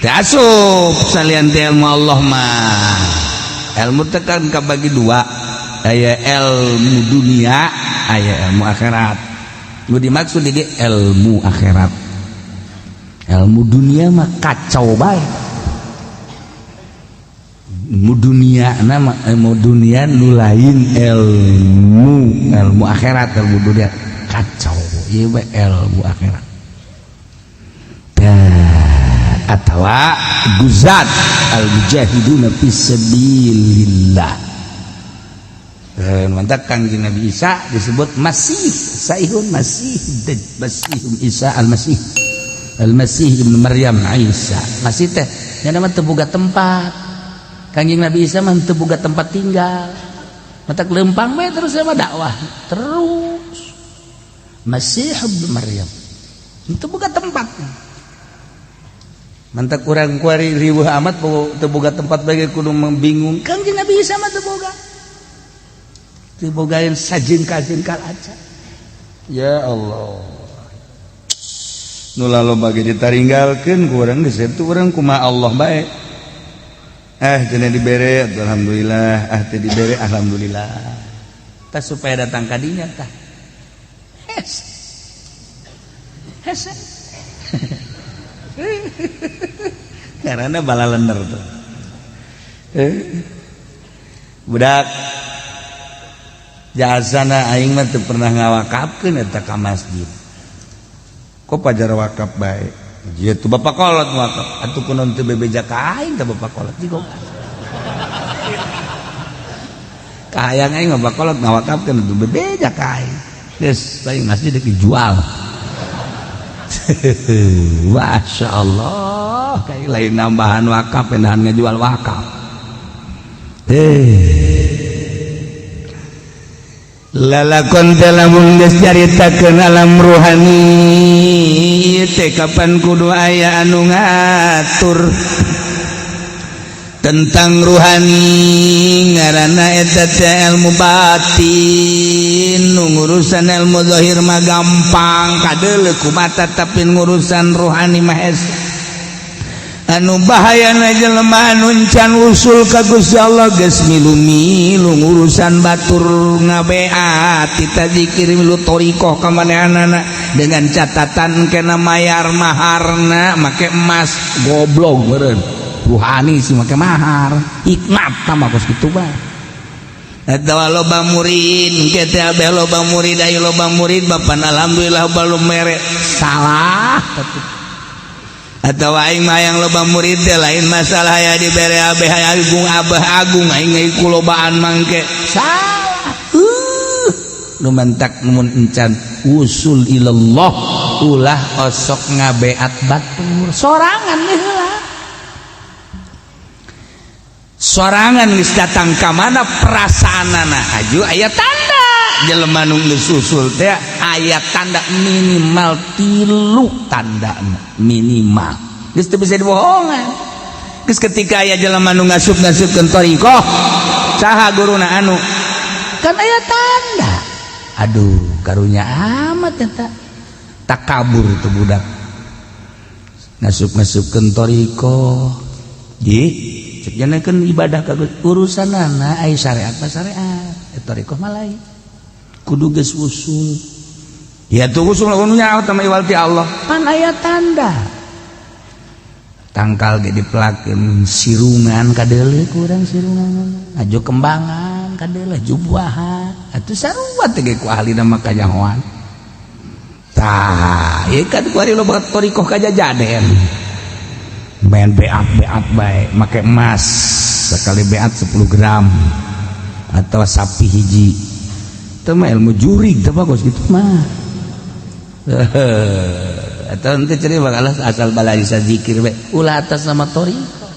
Asup salian ilmu Allah mah. Ilmu tekan kabagi dua, aya ilmu dunia, aya ilmu akhirat. Nu dimaksud di ilmu akhirat. Ilmu dunia mah kacau bae. Ilmu dunia nama ilmu dunia nu lain ilmu ilmu akhirat. Ilmu dunia kacau ieu bae, ilmu akhirat. Atawa guzat al mujahiduna fisabilillah. Mantap. Kangjeng Nabi Isa disebut Masih Saihun, Masih Masih Isa Al-Masih, Al-Masih Ibnu Maryam Isa. Masih teh nya mah teu boga tempat. Kangjeng Nabi Isa mah teu boga tempat tinggal, matak lempang bae terus sama dakwah terus. Masih Ibnu Maryam teu boga tempat. Mantak kurang kuari riweuh amat teu boga tempat bagi kudu membingung. Kangjeng Nabi Isa mah teu boga, dibogain sajingkal-jingkal aja. Ya Allah, nu loba bagi ditaringgalkeun ku urang geus itu. Urang kumaha Allah bae. Eh, cenah dibere alhamdulillah, ah teu dibere alhamdulillah. Tah, supaya datang ka dinya tah. Hes hese karena bala lener tuh. Eh, budak jasana aing mah teu pernah ngawakafkeun eta ka masjid. Kok pajar wakaf bae? Ieu tuh bapak kolot wakaf atuh, kunaon teu bebeja ka aing teh bapak kolot? Jigo kahayang aing mah bapak kolot ngawakafkeun atuh bebeja ka aing. Geus aing masjid dijual. Masya Allah, kayak lain nambahan wakaf, pindahan ngejual wakaf. Eh, lalakon teh lamun geus caritakeun alam ruhani teh kapan kudu aya anu ngatur tentang ruhani, ngaranna eta teh ilmu batin. Nu ngurusan ilmu zahir mah gampang kadeuleu ku mata, tapi ngurusan ruhani mah hese. Anu bahayana jelema anu can usul ka Gusti Allah geus milu-milu urusan batur, ngabeat kita zikir, milu thoriqoh ka manehanana dengan catatan kena mayar maharna make emas. Goblok meureun, ruhani sih make mahar, hikmat mah kos kitu bae. Atawa loba murid kita, abeh loba murid, ayo loba murid, bapak alhamdulillah belum mere salah. Atau aing mah yang loba murid teh lain masalah ya dibere abeh agung, abah agung aing ku lobaan mangke, salah. Nu mantak mun encan usul ilallah ulah osok ngabeat batur sorangan nih heula. Sorangan geus datang ka mana perasaanana, aju aya tanda jelema nu geus usul teh, aya tanda minimal tilu tanda minimal, geus teu bisa dibohongan. Geus ketika aya jelema nu ngasup-ngasupkeun thoriqoh, saha guruna, anu kan aya tanda. Aduh, karunya amat eta, takabur itu budak ngasup-ngasupkeun thoriqoh. Ji cek kan ibadah ka urusanana, ai syariat mah syariat, thoriqoh mah lain. Kudu geus usul ya tuh, usul nya sama iwal ti Allah pan aya tanda tangkal ge dipelakeun sirungan kadeuleu kurang, sirungan aju kembangan kadeuleu jubuahan atuh sarua teh ge ku ahlina mah kanyahoan. Tah ieu kan kuari loba thoriqoh kajajaden, main beat beat bae make emas, sekali beat 10 gram atau sapi hiji. Itu mah ilmu jurig teh, bagus gitu mah. Atau nanti cari bakal asal balai zikir bae, ulah atas nama thoriqoh.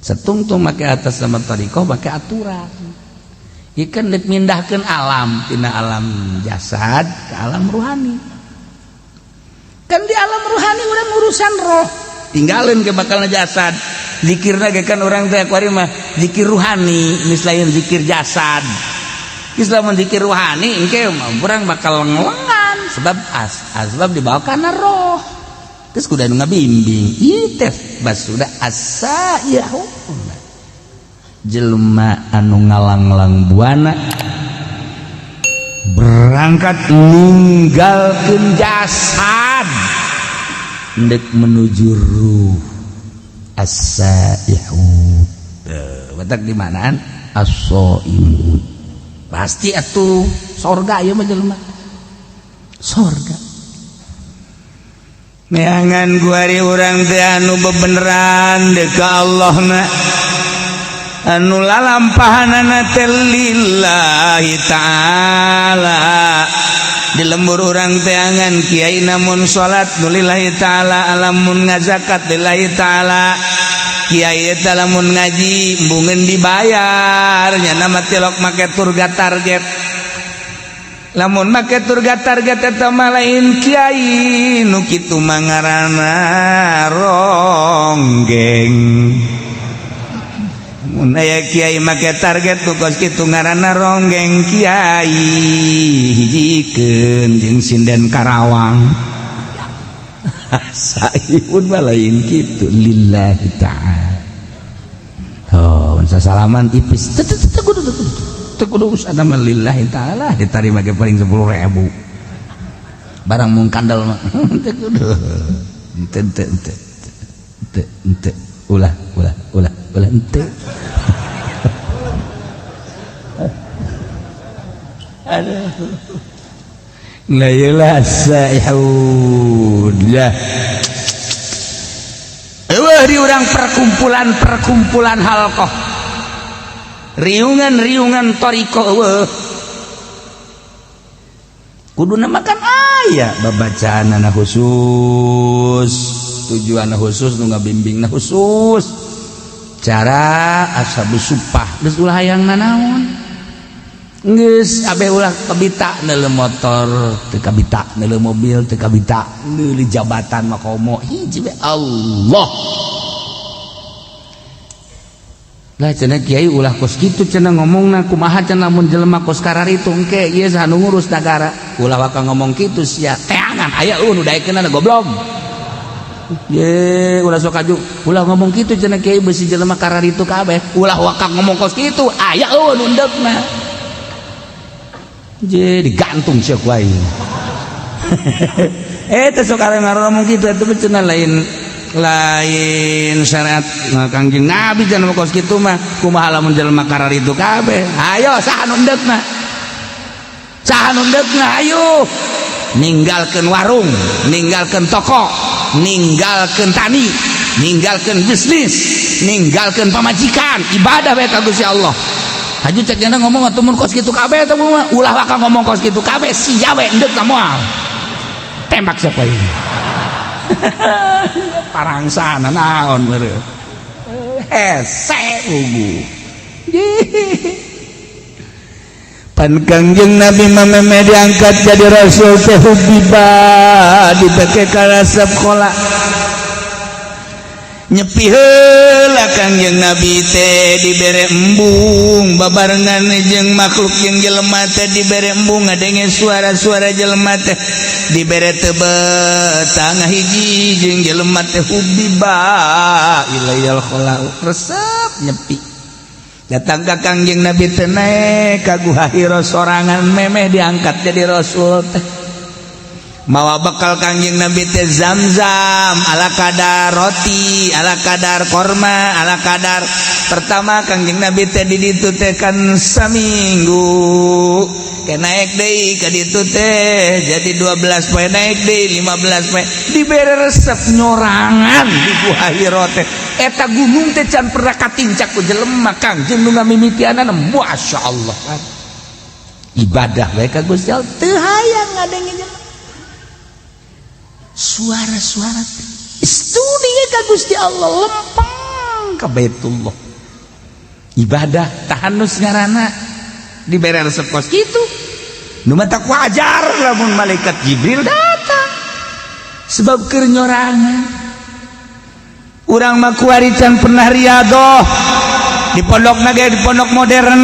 Setungtung make atas nama thoriqoh, make aturan. Ikan dek mindahkeun alam tina alam jasad ke alam ruhani. Kan di alam ruhani urang urusan roh, tinggalin ke bakal jasad. Zikirna ge kan urang teh kuari mah zikir ruhani, ini lain zikir jasad. Islam zikir ruhani engke urang bakal ngelengan sebab asbab dibawa karena roh. Terus kuda nu ngabimbing ieu teh bas sudah asa ya jelema anu ngalanglang buana berangkat ninggalkeun jasad ndek menuju ruh, as-saihun. Batak di manaan as-saimun pasti atuh sorga ieu mah, jelema sorga. Neangan kuari urang teh anu bebeneran dek ka Allah na, anu lalampahanana teh lillahi ta'ala. Di lembur urang teangan kiai, namun salat nu lillahi ta'ala, alamun ngazakat lillahi ta'ala. Kiai eta lamun ngaji embungeun dibayar nya nama tilok make turga target. Lamun make turga target eta mah lain kiai nu kitu mah, ngaranna ronggeng. Mun aya kiai make target tuh kos kitu, ngaranna ronggeng. Kiai hijikeun jeung sinden Karawang, saipun mah lain kitu, lillahi ta'ala. Oh, salaman ipis teu teu kudu teu kudu urusan mah, lillahi ta'ala ditarima ge paling 10.000 barang mung kandel mah teu kudu. Henteu, henteu, henteu, henteu, henteu, ulah, ulah, ulah, ulah, henteu. Aduh. La ilah saihun ya. Eueuh di urang perkumpulan-perkumpulan halqah. Riungan-riungan thoriqoh eueuh. Kuduna makan aya babacaanana khusus, tujuan khusus, nu ngabimbingna khusus. Cara ashabus supah geus ulah hayang nanaon. Geus abeh ulah kabita neuleu motor, teu kabita neuleu mobil, teu kabita neuleu jabatan mah komo, hiji we Allah. Lah cenah kiai ulah kos kitu cenah ngomongna, kumaha cenah lamun jelema kos kararitu engke ieu saha nu ngurus nagara? Ulah waka ngomong kitu sia, teangan aya nu daekeunana, goblok. Ye, ulah sok aju, ulah ngomong kitu cenah kiai beusi jelema kararitu kabeh. Ulah wakak ngomong kos kitu, aya eueuh nu endekna. Je digantung sia ku aing. Teh sok ngomong kitu eta mah cenah lain lain syariat Kangjeng Nabi jangan kos kitu mah. Kumaha lamun jelema kararitu kabeh? Ayo saha nu endekna? Saha nu endekna? Ayo ninggalkeun warung, ninggalkeun toko, ninggalkeun tani, ninggalkeun bisnis, ninggalkeun pamajikan, ibadah bae ka Gusti Allah. Haju cek jana ngomong atuh mun kos kitu kabeh teh mah ulah waka ngomong kos kitu kabeh sia we endek moal. Tembak siapa ini? Parangsana naon meureun. Hese ugu. Pan Kangjeng Nabi mah diangkat jadi rasul teh hubiba dibeke karasep kola nyepi heula Kangjeng Nabi teh dibere embung babarengan jeung makhluk jeung jelema teh dibere embung ngadenge suara-suara jelema teh dibere tebet tangah hiji jeung jelema teh hubiba ilayal khola resep nyepi datang ka Kangjeng Nabi teh naek ka Guha Hira sorangan memeh diangkat jadi rasul teh mawa bekal Kangjeng Nabi teh zam-zam ala kadar roti ala kadar korma ala kadar pertama Kangjeng Nabi teh di ditu teh kan saminggu ke naik deui ka ditu teh jadi 12 poe naik deui 15 poe dibere resep nyorangan di Guha Hira teh eta gunung teh can pernah katincak ku jelema Kangjeng nu ngamimitianana masyaallah kan ibadah bae ka Gusti Allah teu hayang ngadenge jelema suara-suara studi ka Gusti Allah lempeng ka Baitullah ibadah tahanus ngaranna dibere resep kos kitu nu matak wajar lamun malaikat Jibril datang sebab keur nyorangan urang mah kuari can pernah riadoh di pondok ge di pondok modern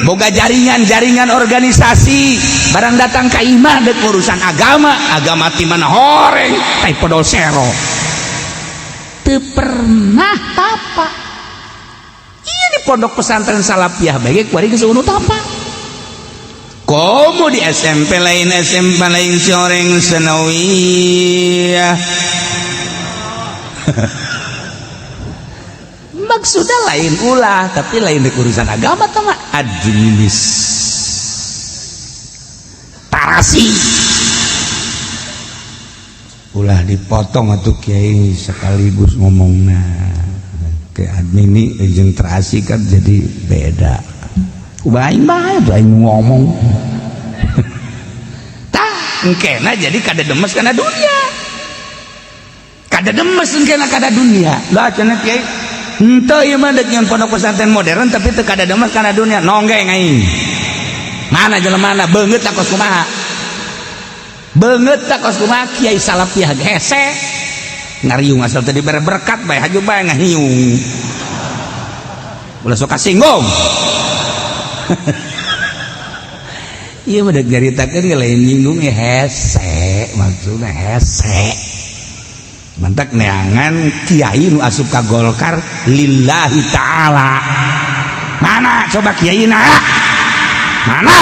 boga jaringan-jaringan organisasi barang datang ka imah dek urusan agama agama ti mana horeng tai podol sero teu pernah tapa iya di pondok pesantren Salafiyah bae kuari geus eueuh tapa komo di SMP lain SMP lain si orang senawiyah maksudnya lain ulah tapi lain di urusan agama tama administrasi ulah dipotong atau kiai sekaligus ngomongna ke admin ini jeung terasi kan jadi beda aing bae tuh aing ngomong tah engkena jadi kada demes kana dunia kada demes engkena kada dunia lah cenah kiai henteu ieu mah dek nyeun pondok pesantren modern tapi teu kada demes kana dunia nonggeng aing mana jelemana beungeut tak kos kumaha beungeut tak kos kumaha kiai salafiyah hese ngariung asal tadi dibere berkat bae haju bae ngahiung ulah sok kasinggung ieu mah dek nyaritakeun lain nyinggung hese maksudna hese mantak neangan kiai nu asup ka Golkar lillahi ta'ala mana coba kiai na mana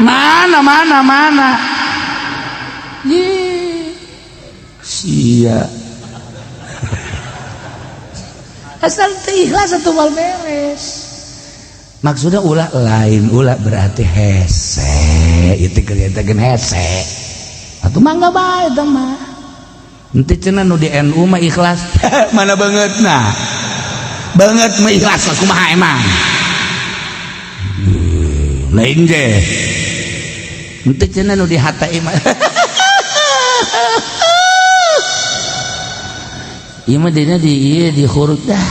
mana mana mana ye sia asal teu ikhlas atuh moal beres maksudnya ulah lain ulah berarti hese itu kelihatan hese atuh mangga bae teh mah henteu cenah nu di NU mah ikhlas mana banget nah banget mah ikhlas kumaha emang lain ge henteu cenah nu di HTI mah ieu mah dina di ieu di huruf dah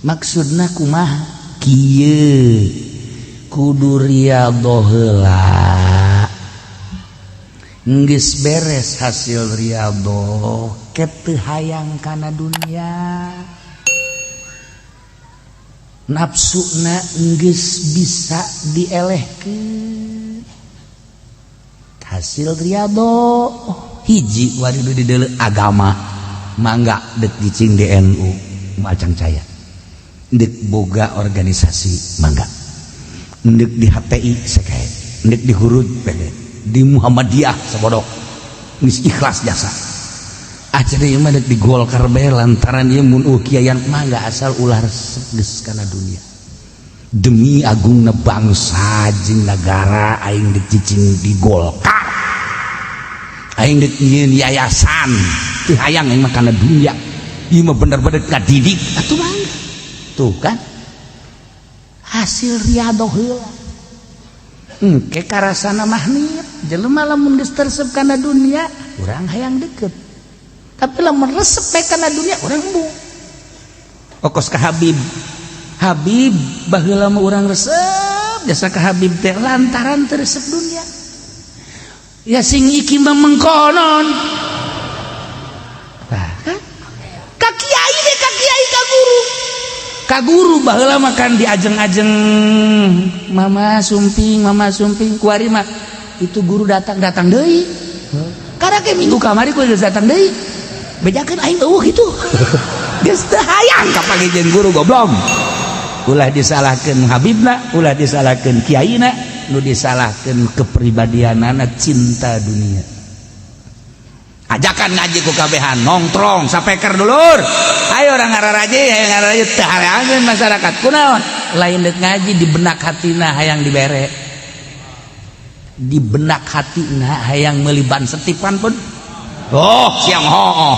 maksudna kumaha kieu kudu riyadhoh heula geus beres hasil riyadhoh teu hayang kana dunia nafsuna geus bisa dielehkeun Hasil riyadhoh hiji wari di deuleu agama mangga dek cicing di NU macang caya, dek boga organisasi mangga, dek di HTI sekaet, dek di Hurud pede, di Muhammadiyah sabodok geus ikhlas jasa. Acara ieu mah dek di Golkar bae lantaran ieu mun kiaian, mangga, asal ulah resep geus kana dunia. Demi agungna bangsa jeung negara, aing dek cicing di Golkar, aing dek nyieun yayasan, teu hayang aing mah kana dunia. Ieu mah bener-bener ngadidik atuh, mangga. Tuh kan hasil riyadhoh heula. Engke karasana mahnit jelema lamun geus teresep kana dunia, urang hayang deket, tapi lamun resep bae kana dunia, urang embung. Okos ka Habib, Habib, baheula mah urang resep jasa ka Habib teh lantaran teu resep dunia. Ya sing iki mah mengkonon. Tah kan ka kiai ge, ka kiai, ka guru, ka guru baheula mah kan diajeng-ajeng, "Mama sumping, Mama sumping." Kuari mah itu guru datang, datang deui. Karena ke minggu kamari ku geus datang deui, bejakeun aing eueuh kitu, geus teu hayang kapanggih jeung guru. Goblok, ulah disalahkeun habibna, ulah disalahkeun kiaina, nu disalahkeun kepribadianana cinta dunia. Ajakan ngaji ku kabehan nongtrong sapeker, "Dulur, ayo orang ngararaje, ayo ngararaje." Teu hareangeun masyarakat. Kunaon? Lain dek ngaji, di benak hatina hayang dibere, di benak hatina hayang meuli ban setipan pun. Oh, siang ho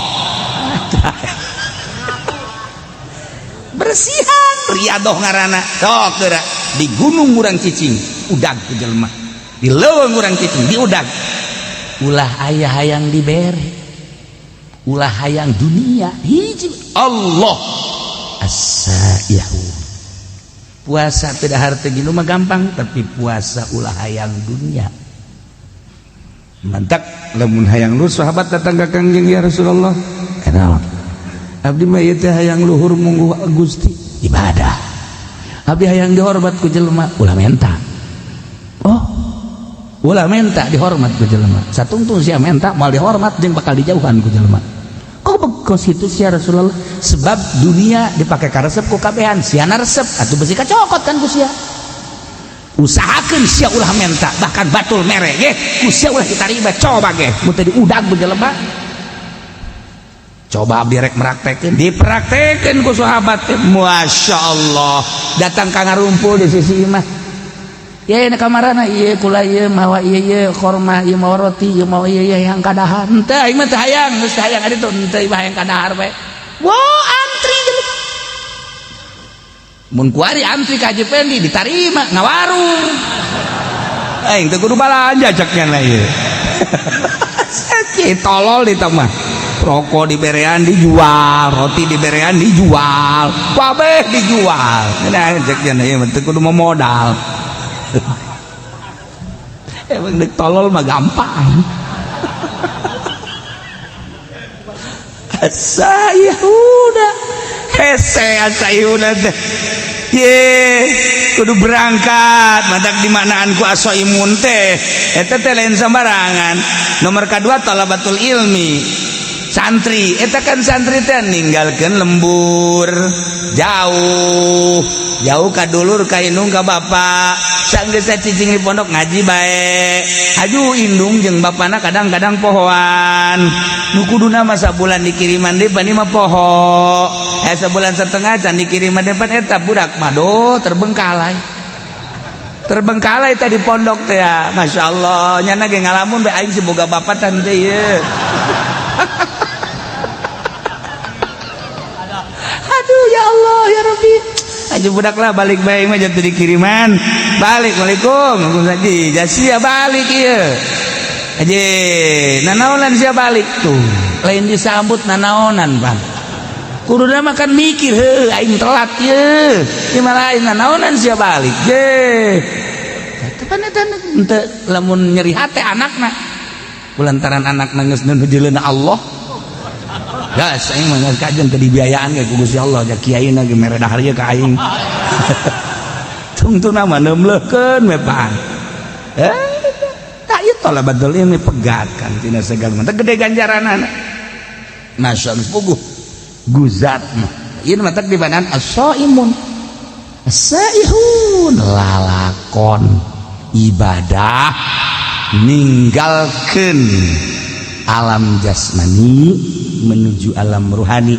bersihan, riadoh ngaranna. Sok geura di gunung urang cicing, udag ku jelema, di leuweung urang cicing, di udag. Ulah aya hayang dibere, ulah hayang dunia. Hiji Allah as-saihu. Puasa tidak harta gini mah gampang, tapi puasa ulah hayang dunia. Mantap lamun hayang luhur, sahabat datang ka Kangjeng, "Ya Rasulullah, kenal abdi mah ieu teh hayang luhur mungguh Gusti, ibadah. Abdi hayang dihormat ku jelema." "Ulah menta." Oh, ulah menta dihormat ku jelema. Satungtung sia menta moal dihormat jeung bakal dijauhan ku jelema. Kok bekos itu sia, Rasulullah? Sebab dunia dipakai karesep ku kabehan, siana resep atuh besi kacokot kan ku sia. Usahakeun sia ulah menta, bahkan batul mere ge ku sia ulah ditarima. Coba ge mun teu diudag ku jelema. Coba abdi rek meraktekeun, dipraktekeun ku sahabat teh, Masya Allah, datang ka ngarumpul di sisi imah ya, ini kamarana ieu kula ieu mawa ieu, ieu korma ieu, mawa roti ieu, mawa ieu yang kadahar. Henteu, aing mah teu hayang, geus teu hayang ari tuh, henteu, ieu hayang kadahar bae. Wah, antri jelema. Mun kuari antri ka Haji Pendi ditarima ngawarung, aing teu kudu balanja cek nya ieu. Sakit tolol di mah. Rokok diberean dijual, roti diberean dijual, kabeh dijual. Nah, cek nya ieu mah teu kudu modal. Emang dek tolol mah gampang. Asayuna hese, asayuna teh ye kudu berangkat. Matak di manaan ku asoimun teh eta teh lain sembarangan. Nomor kedua, talabatul ilmi, santri eta kan. Santri teh ninggalkeun lembur jauh jauh ka dulur, ka indung, ka bapak. Sanggeus cicing di pondok, ngaji bae. Aju indung jeung bapana kadang-kadang pohoan. Nu kuduna mah sabulan dikiriman deui, pan mah poho, eh, sebulan setengah can dikiriman depan. Eta budak mah do terbengkalai, terbengkalai tadi pondok teh ya. Masya Allah, nyana ge ngalamun bae, aing si boga bapak tante ye. Aduh, ya Allah, ya Rabbi. Aja budak lah, balik bae mah jatuh dikiriman. Balik, Waalaikum. Waalaikumsalam. Jasia balik ieu. Aje, nanaonan sia balik tuh? Lain disambut nanaonan, Bang. Kuduna mah kan mikir, heuh, aing telat ye. Ieu mah lain, nanaonan sia balik. Je. Tapi eta henteu lamun nyeri hate anakna. Kulantaran anakna geus nu dileuna Allah. Gas aing mah geus kajen teu dibiayaan ge ku Gusti Allah, ja kiaina ge mere dahar ieu ka aing. Tungtungna mah neumleukeun we, Pak. Eh, tak ieu Talabatul ilmi pegat kan tina segala mah gede ganjaranana. Masya Allah puguh guzat mah. Ieu mah teh dibanan as-saimun. As-saihun lalakon ibadah ninggalkeun alam jasmani menuju alam ruhani.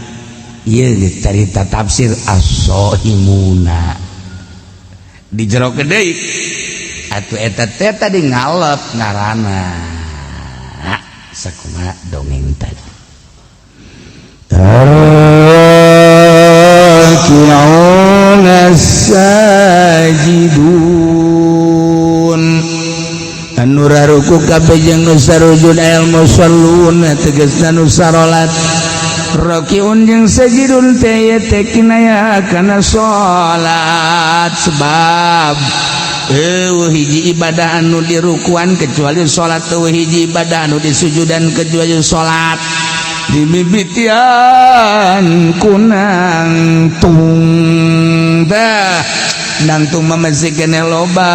Ieu carita tafsir as-saimuna. Di jero deui atuh eta teh tadi ngalep ngaranna sakumaha dongeng tadi. Raki'una sajidun anu raruku kabeh jeung nu sarujud al musallun tegasna nu sarolat. Rakiun jeung sajidun teh teh kinaya kana salat sebab eueuh hiji ibadah anu dirukuan kecuali salat, eueuh hiji ibadah anu disujudan kecuali salat. Dimimitian kunang tung tah nangtung mah masih keneh loba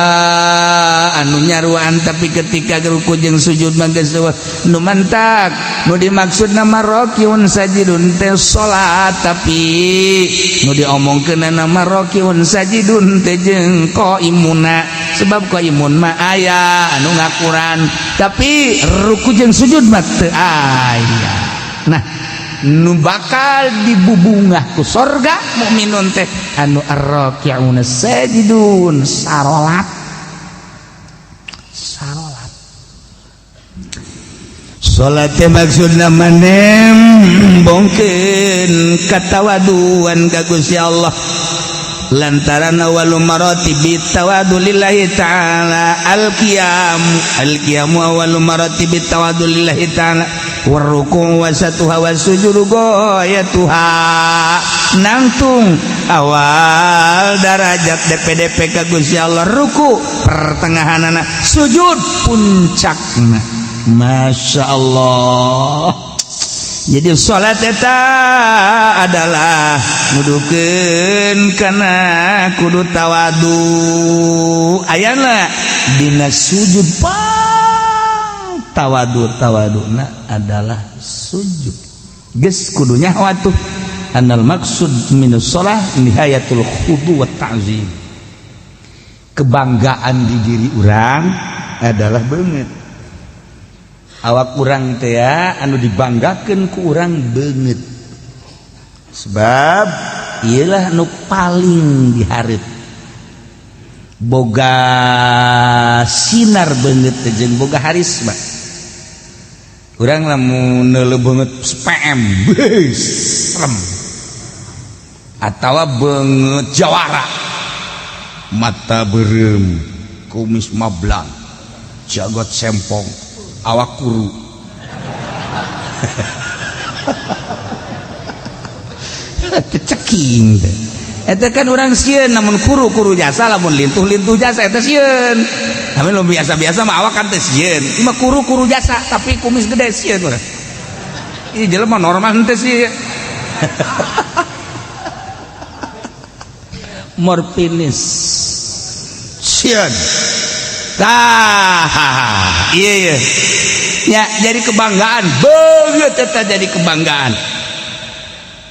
anu nyaruan, tapi ketika ruku jeung sujud mah geus eueuh nu mantak. Nu dimaksud nama rakiun sajidun teh salat, tapi nu diomongkeun nama rakiun sajidun teh jeung qaimuna, sebab qaimun mah aya anu ngakuran, tapi ruku jeung sujud mah teu aya. Nah nu bakal dibubungah ku sorga mukminun teh anu arraki'una sajidun sarolat. Sarolat salat teh maksudna manem bongkeun katawaduan ka Gusti Allah, lantaran awwalu maratibi tawadu lillahi ta'ala al-qiyam, al-qiyamu awwalu maratibi tawadu lillahi ta'ala warruku wasatuha wasujudu goyatuha. Nangtung awal darajat DPDP ka Gusti Allah ruku, pertengahanana sujud, puncakna. Masya Allah. Jadi salat eta adalah nudukeun kana kudu tawadu. Ayana dina sujud pang tawadu, tawaduna adalah sujud. Geus kudunya watuh anal maksud minus shalah nihayatul khudu wa ta'zim. Kebanggaan di diri urang adalah beungeut. Awak urang teh anu dibanggakeun ku urang beungeut. Sebab iyalah nu paling dihareup. Boga sinar beungeut teh jeung boga harisma. Urang lamun neuleuh beungeut PM, beuh, serem. Atawa beungeut jawara. Mata beureum, kumis mablang, jagot sempong, awak kuru. Ceking teh. Eta kan urang sieun namun kuru-kuru jasa, lamun lintuh-lintuh jasa eta sieun. Tapi lu biasa-biasa mah awak kan teh sieun. Ieu mah kuru-kuru jasa tapi kumis gede sieun urang. Ieu jelema normal henteu sih. Morfinis. Sieun. Tah, iya iya. Ya, jadi kebanggaan, beungeut eta jadi kebanggaan.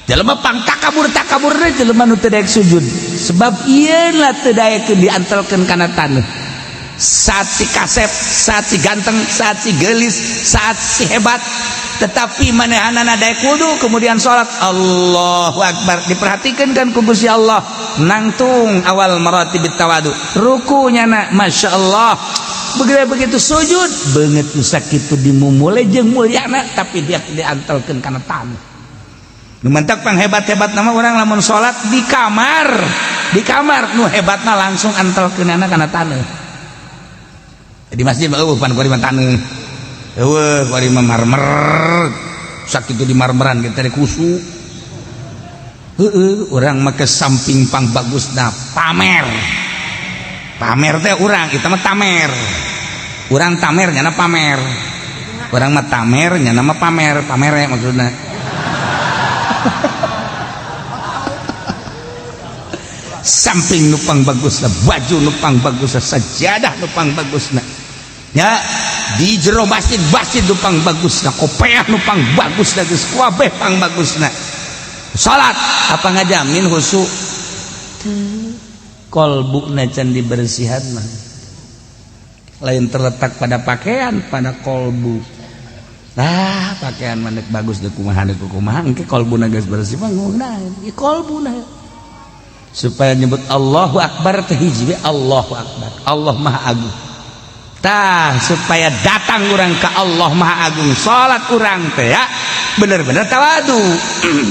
Jelema pang takabur teh jelema nu teu daek sujud. Sebab ieu lah teu daekeun diantelkeun kana taneuh. Saat si kasep, saat si ganteng, saat si geulis, saat si hebat, tetapi manehanana daek wudu kemudian salat Allahu Akbar, diperhatikan kan ku Gusti Allah. Nangtung awal maratibit tawadu, rukunya na Masya Allah. Begitu begitu sujud beungeut nu sakitu dimumule jeung mulyana, tapi dia diantelkeun kana taneuh. Nu mantak pang hebat-hebat nama orang lamun salat di kamar, di kamar nu hebatna langsung antelkeunana kana taneuh. Di masjid mah eueuh pan kuari mah taneuh. Eueuh kuari mah marmer. Sakitu di marmeran kita teh kusu. Heueuh urang mah ke samping pang bagusna pamer. Pamer teh urang, eta mah tamer. Urang tamer nyana pamer. Urang mah tamer nyana mah pamer, pamere maksudna. Samping nupang bagusna, baju nupang bagusna, sajadah nupang bagusna. Ya, Di jero masjid, masjid nu pang bagusna, kopeah nu pang bagusna, geus kabeh pang bagusna. Salat apa ngajamin khusyuk? Kolbuna can dibersihan mah. Lain terletak pada pakaian, pada kolbu. Nah, pakaian mah bagus dek kumaha dek kumaha, engke kolbuna geus bersih mah ngeunaheun. Ieu kolbuna. Supaya nyebut Allahu Akbar teh hiji Allahu Akbar. Allah Maha Agung. Tah supaya datang urang ke Allah Maha Agung, salat urang teh ya bener-bener tawadu.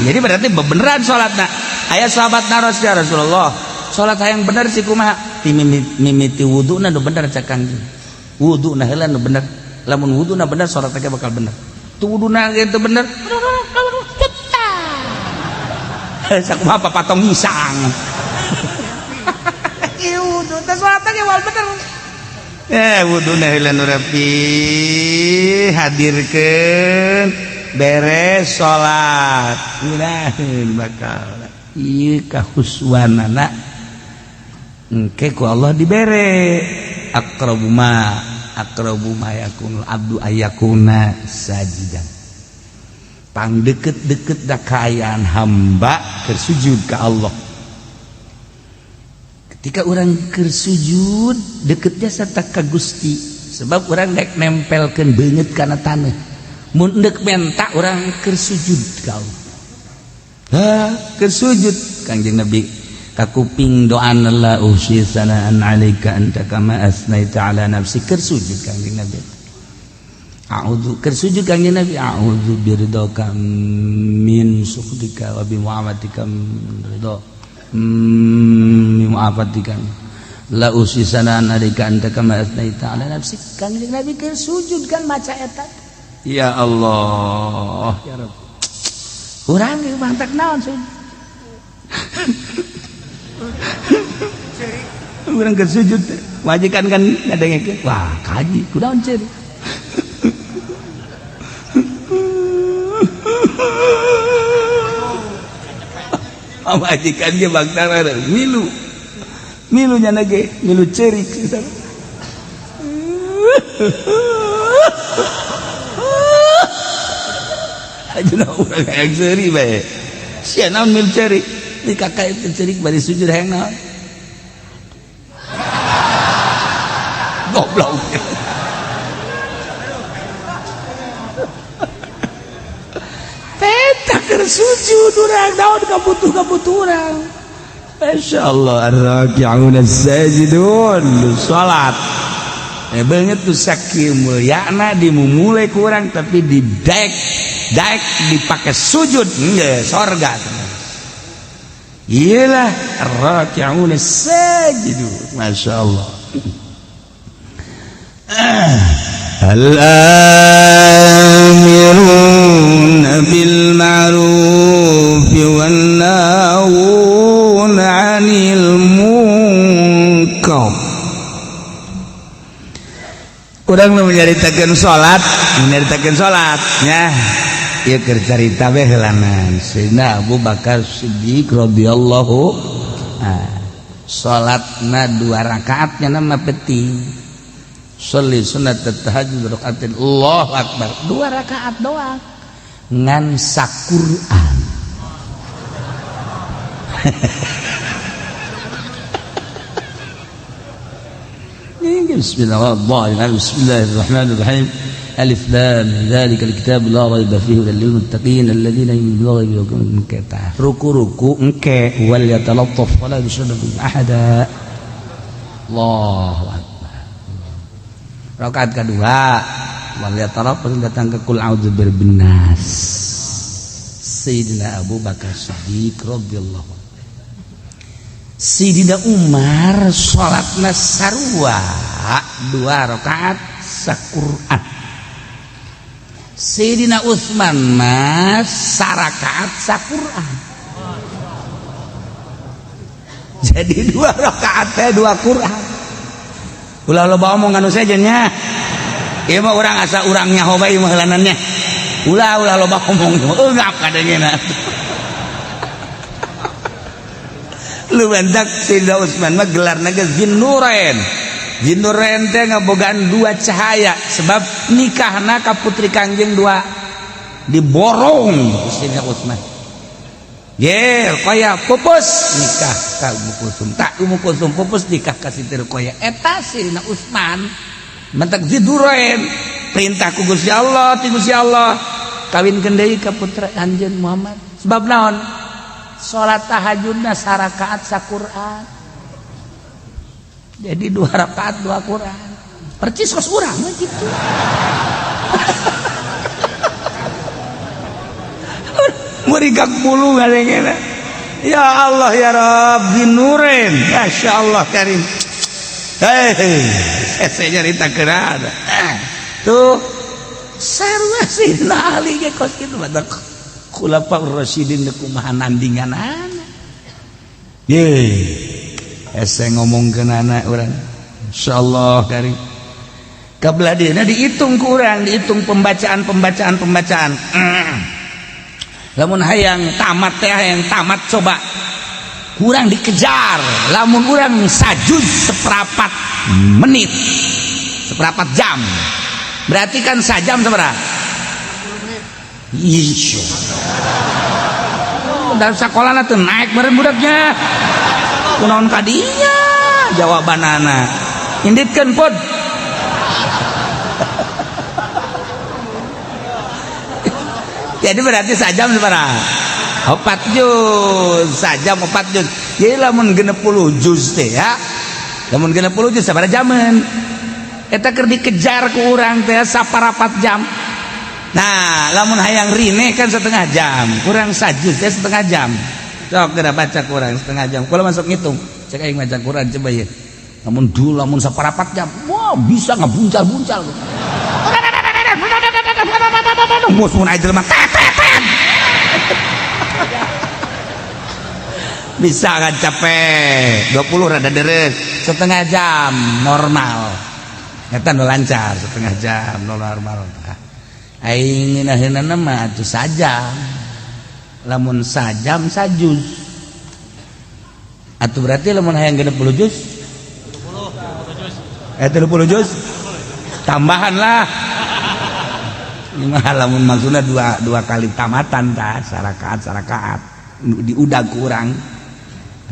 Jadi berarti beneran salatna. Aya sahabat naros, ya Rasulullah, salat hayang bener sih kumaha? Ti mimiti wuduna nu bener cak Kangjeng. Wuduna heula nu bener. Lamun wuduna bener salat teh bakal bener. Tu wuduna ge teu bener. Sakumaha papatong ngisang. Ieu wudu teh salat teh moal bener. Wuduna heula nu rapi, hadirkeun beres salat. Ngeunaheun bakal. Ieu kahuswanana engke ku Allah dibere. Aqrabu ma aqrabu ma yakunul abdu ayakuna sajidan. Pang deket-deket da kaayaan hamba keur sujud ka Allah. Ketika orang keur sujud deketnya serta ka Gusti, sebab orang dek nempelkeun beungeut kana taneuh. Mun deuk menta orang keur sujud ka Allah. Ha, keur sujud Kangjeng Nabi kakuping doa la uhsi sanaan alaika anta kama asnaita ala nafsi, keur sujud Kangjeng Nabi. A'udzu keur sujud Kangjeng Nabi, a'udzu biridhaka min sukhtika wa bi mu'afatika min ridha. Mu'afatika la uhsi sanaan alaika anta kama asnaita ala nafsi. Kangjeng Nabi keur sujud kan maca eta. Ya Allah, ya Rabb. Urang ge mantak naon sujud. Urang keur sujud majikan kan ngadengekeun, wah kaji kunaon ceurik. Majikan ge bangtara milu. Milu nya ge, milu ceurik. Ajuna urang hayang seuri bae. Sia naon milu ceurik? Di kakak itu ceurik bari sujud hayang naon? Goblok. Peta keur sujud urang naon kabutuh-kabutuh urang. Masyaallah ar-raki'un as-sajidun salat. Banget tuh sakieu mulyana dimumule ku urang tapi didek daek dipakai sujud nggak sorga. Iyalah ar-raki'un as-sajidun. Masyaallah. Al-amiruna bil ma'ruf wan nahuna 'anil munkar. Urang nu nyaritakeun salat, nyaritakeun salat nya. Ieu keur carita we heulanan. Sayyidina Abu Bakar Siddiq radhiyallahu anhu salatna 2 rakaat nya mah penting. Sholli sunat tahajud rakaatin Allahu akbar. 2 rakaat doang. Ngan saquran. Bismillahirrahmanirrahim. Bismillahirrahmanirrahim. Alif lam dzalikal kitab la raiba fihi hudal lil muttaqin alladzina yu'minuna bil ghaibi wa yuqimuna ruku-ruku engke wal yatalattaf wala yushriku ahada. Allahu akbar. Rakaat kedua wal yatalattaf datang ke kul a'udzu birabbin nas. Sayyidina Abu Bakar Siddiq radhiyallahu anhu. Sayyidina Umar salatna sarua 2 rakaat saquran. Sayyidina Utsman mah sarakaat saquran. Jadi 2 rakaat teh 2 Quran. Ulah loba omong anu sejen nya. Ieu mah urang asa urang nyaho bae mah heulanannya. Ulah ulah loba omong eungap kadangena. Lu bentak Sayyidina Utsman mah gelarna ge Zinnurain. Zinnurain teh ngabogaan dua cahaya sebab nikahna ka putri Kangjeng dua diborong Sayyidina Utsman. Ye, Ruqayyah pupus nikah ka Ummu Kulsum. Tak Ummu Kulsum pupus nikah ka Siti Ruqayyah. Eta Sayyidina Utsman mentak Zinnurain perintah ku Gusti Allah, ti Gusti Allah kawinkeun deui ka putra anjeun Muhammad. Sebab naon? Salat tahajudna sarakaat saquran. Jadi dua rakaat dua Quran. Percis kos urang mah kitu. Murigak bulu ngadengena. Ya Allah ya Rabb Zinnurain. Masya Allah karim. Hei, saya nyarita kerana. Tuh, sarua Sayyidina Ali ge kos kitu badak Khulafaur Rasyidin kumaha nandinganana. Ye. Hese ngomongkeun anak urang. Insyaallah karim. Kabelah dieuna dihitung ku urang, dihitung pembacaan. Lamun hayang tamat teh hayang tamat coba kurang dikejar. Lamun urang sajuz seperempat menit, seperempat jam. Berarti kan sajam sabaraha? Insya. Dan sekolah tuh naik bareng budaknya. Kunaon kadinya jawabanana. Inditkeun pod. Jadi berarti sajam sabaraha? 4 juz, sajam 4 juz. Jadi lamun 60 juz teh ya. Lamun 60 juz sabaraha jaman? Eta keur dikejar ku urang teh saparapat jam. Nah, lamun hayang rine kan setengah jam, kurang sajuz teh setengah jam. Sok geura baca kurang setengah jam. Kalau masuk ngitung, cek aing maca Quran coba ya. Lamun dulu lamun saparapat jam, wah bisa ngebuncal-buncal. Mun aya jelema tet tet tet. Bisa kan capek. 20 rada deres, setengah jam normal. Eta nu lancar setengah jam normal. Aing ngeunaheunana mah atuh sajam. Lamun sajam sajuz. Atuh berarti lamun hayang 60 juz? 30 juz. Tambahan lah. Ini mah lamun maksudna dua kali tamatan tah, sarakaat diudag ku urang.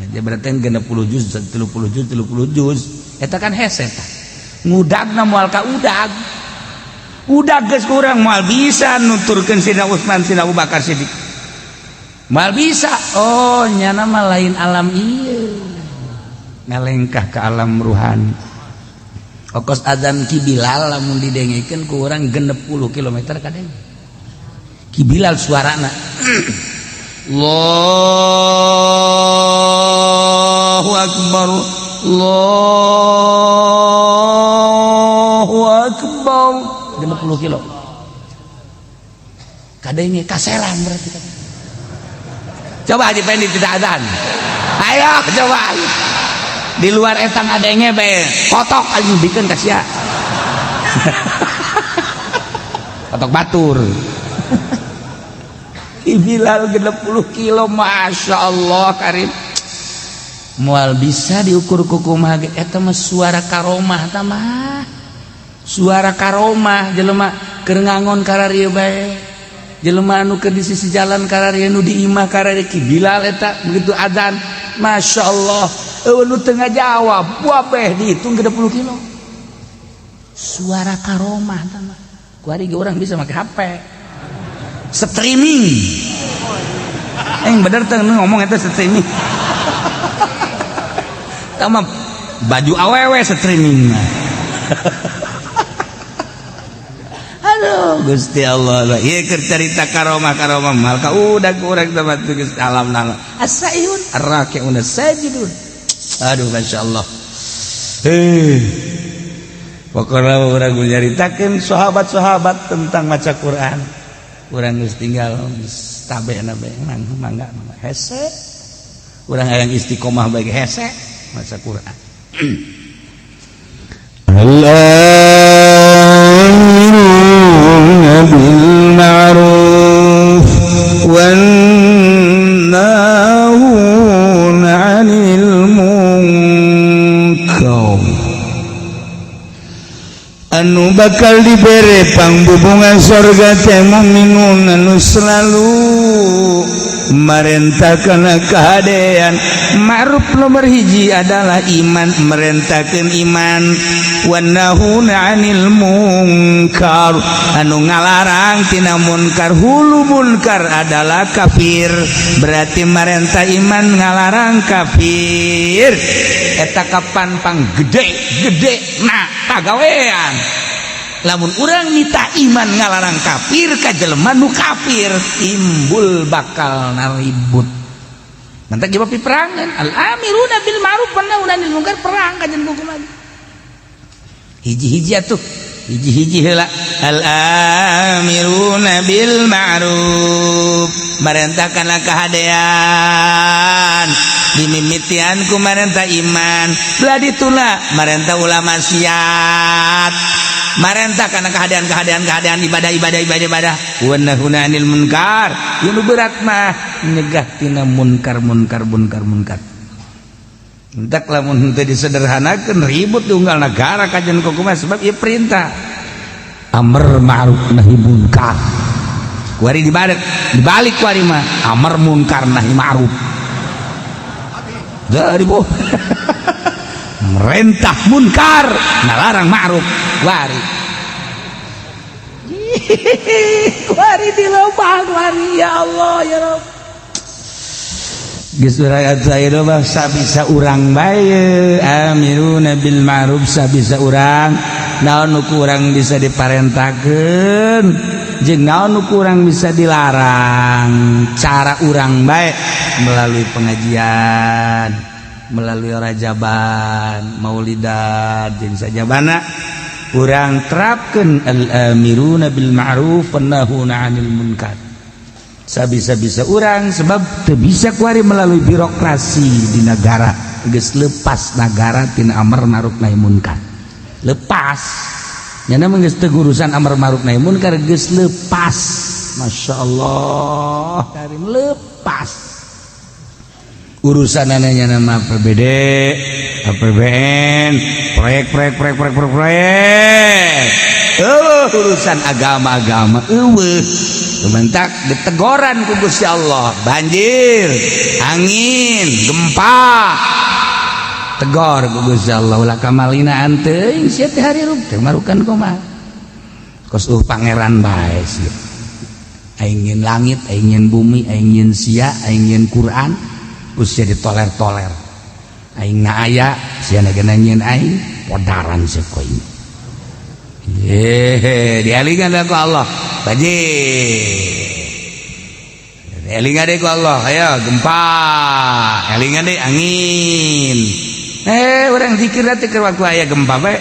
Jadi berarti 60 juz, 30 juz, 30 juz. Eta kan hese tah. Ngudagna moal ka udag. Udag geus kurang moal bisa nuturkeun Sayyidina Utsman, Sayyidina Abu Bakar Siddiq. Moal bisa. Oh, nyana mah lain alam ieu. Ngalengkah ke alam ruhani. Okos azan Ki Bilal lamun didengekeun ku urang 60 km kadeng. Ki Bilal suarana. Allahu akbar. Allahu akbar. 50 kilo. Kadenge kaseran berarti. Coba Haji Pendi tidak azan. Ayo coba. Di luar etang adenge bae kotok anjing bikeun ka sia. Kotok batur. Bilal 60 kilo, Masya Allah karim. Moal bisa diukur ku kumaha ge eta mah suara karomah ta mah. Suara karomah jelema keur ngangon kararieu bae. Jelema anu keur di sisi jalan kararieu, nu di imah kararieu Ki Bilal eta begitu adzan, Masya Allah. Eueuh nu teu ngajawab, wabeh dihitung 60 kilo. Suara karomah ta mah. Kuari ge urang bisa make HP. Streaming. Bener teh ngomong eta streaming. Tama baju awewe streaming mah. Aduh Gusti Allah, ieu keur carita karomah-karomah mal ka udah kurang tempat Gusti alam nala. As-saihun ar-raki'un as-sajidun. Aduh Masya Allah. Heh. Pokoknya urang nyaritakeun sahabat-sahabat tentang maca Quran. Urang geus tinggal tabe na bae mangga mangga hese. Urang hayang istiqomah bae hese maca Quran. Al-amiruna bil ma'ruf wan nahuna 'anil munkar. bakal dibere pangbubungan sorga teh mukminun anu selalu marentahkeun kahadean. Ma'ruf nomor hiji adalah iman, merentahkeun iman. Wan nahuna 'anil munkar, anu ngalarang tina munkar. Hulu munkar adalah kafir, berarti marentah iman, ngalarang kafir, eta kapan pang gede gede. Nah, pagawean lamun urang nitah iman, ngalarang kafir ka jelema nu kafir, timbul bakal naribut. Nanti jawab peperangan. Al amiruna bil ma'ruf wan nahuna 'anil munkar, perang kajen hukum lagi. Hiji-hiji atuh, hiji-hiji heula. Al amiruna bil ma'ruf, marentahkanlah kahadean, dimimitian ku marentah iman. Belah dituna marentah ulah maksiat, marentah karena kehadean, kehadean, kehadean, ibadah, ibadah, ibadah, ibadah. Wan nahuna 'anil munkar, ieu berat mah nyegah tina munkar, munkar, munkar, munkar. Entak lamun henteu disederhanakeun, ribut di unggal negara kajian kumaha, sebab ieu perintah amar ma'ruf nahi munkar. Kuari dibalik, dibalik kuari mah amar munkar nahi ma'ruf. Dari boh merentah munkar, ngalarang ma'ruf. Wari kuari di lobang wari. Ya Allah, ya Rabb. Geus urang bisa urang bae amiruna bil ma'ruf, bisa urang naon nu kurang bisa diparentahkeun jeung naon nu kurang bisa dilarang. Cara urang bae melalui pengajian, melalui rajaban, maulidan, jeung sajabana urang terapkeun al amiruna bil ma'ruf wan nahuna 'anil munkar sabisa-bisa urang, sebab teu bisa kuari melalui birokrasi di negara. Geus lepas negara tina amar ma'ruf nahi munkar, lepas nyana mah, geus teu urusan amar ma'ruf nahi munkar, geus lepas. Masya Allah Karim, lepas urusan anehnya nama APBD, APBN, proyek, proyek, proyek, proyek, proyek, proyek. Oh, urusan agama-agama eueuh. Kementak ditegoran ku Gusti Allah, banjir, angin, gempa. Tegor ku Gusti Allah, ulah kamalinaan teuing sia teh, hirup teh marukan kumaha. Kos pangeran bae sia. Aing nyieun langit, aing nyieun bumi, aing nyieun sia, aing nyieun Quran, ku sia ditoler-toler. Aing na aya, sia na nyieun aing, podaran sia ku aing. Hehe, dialingan ku Allah. Banjir. Elingan deh ku Allah, ayo gempa. Elingan deh angin. Eh, orang zikir nanti ke waktu aya gempa bae.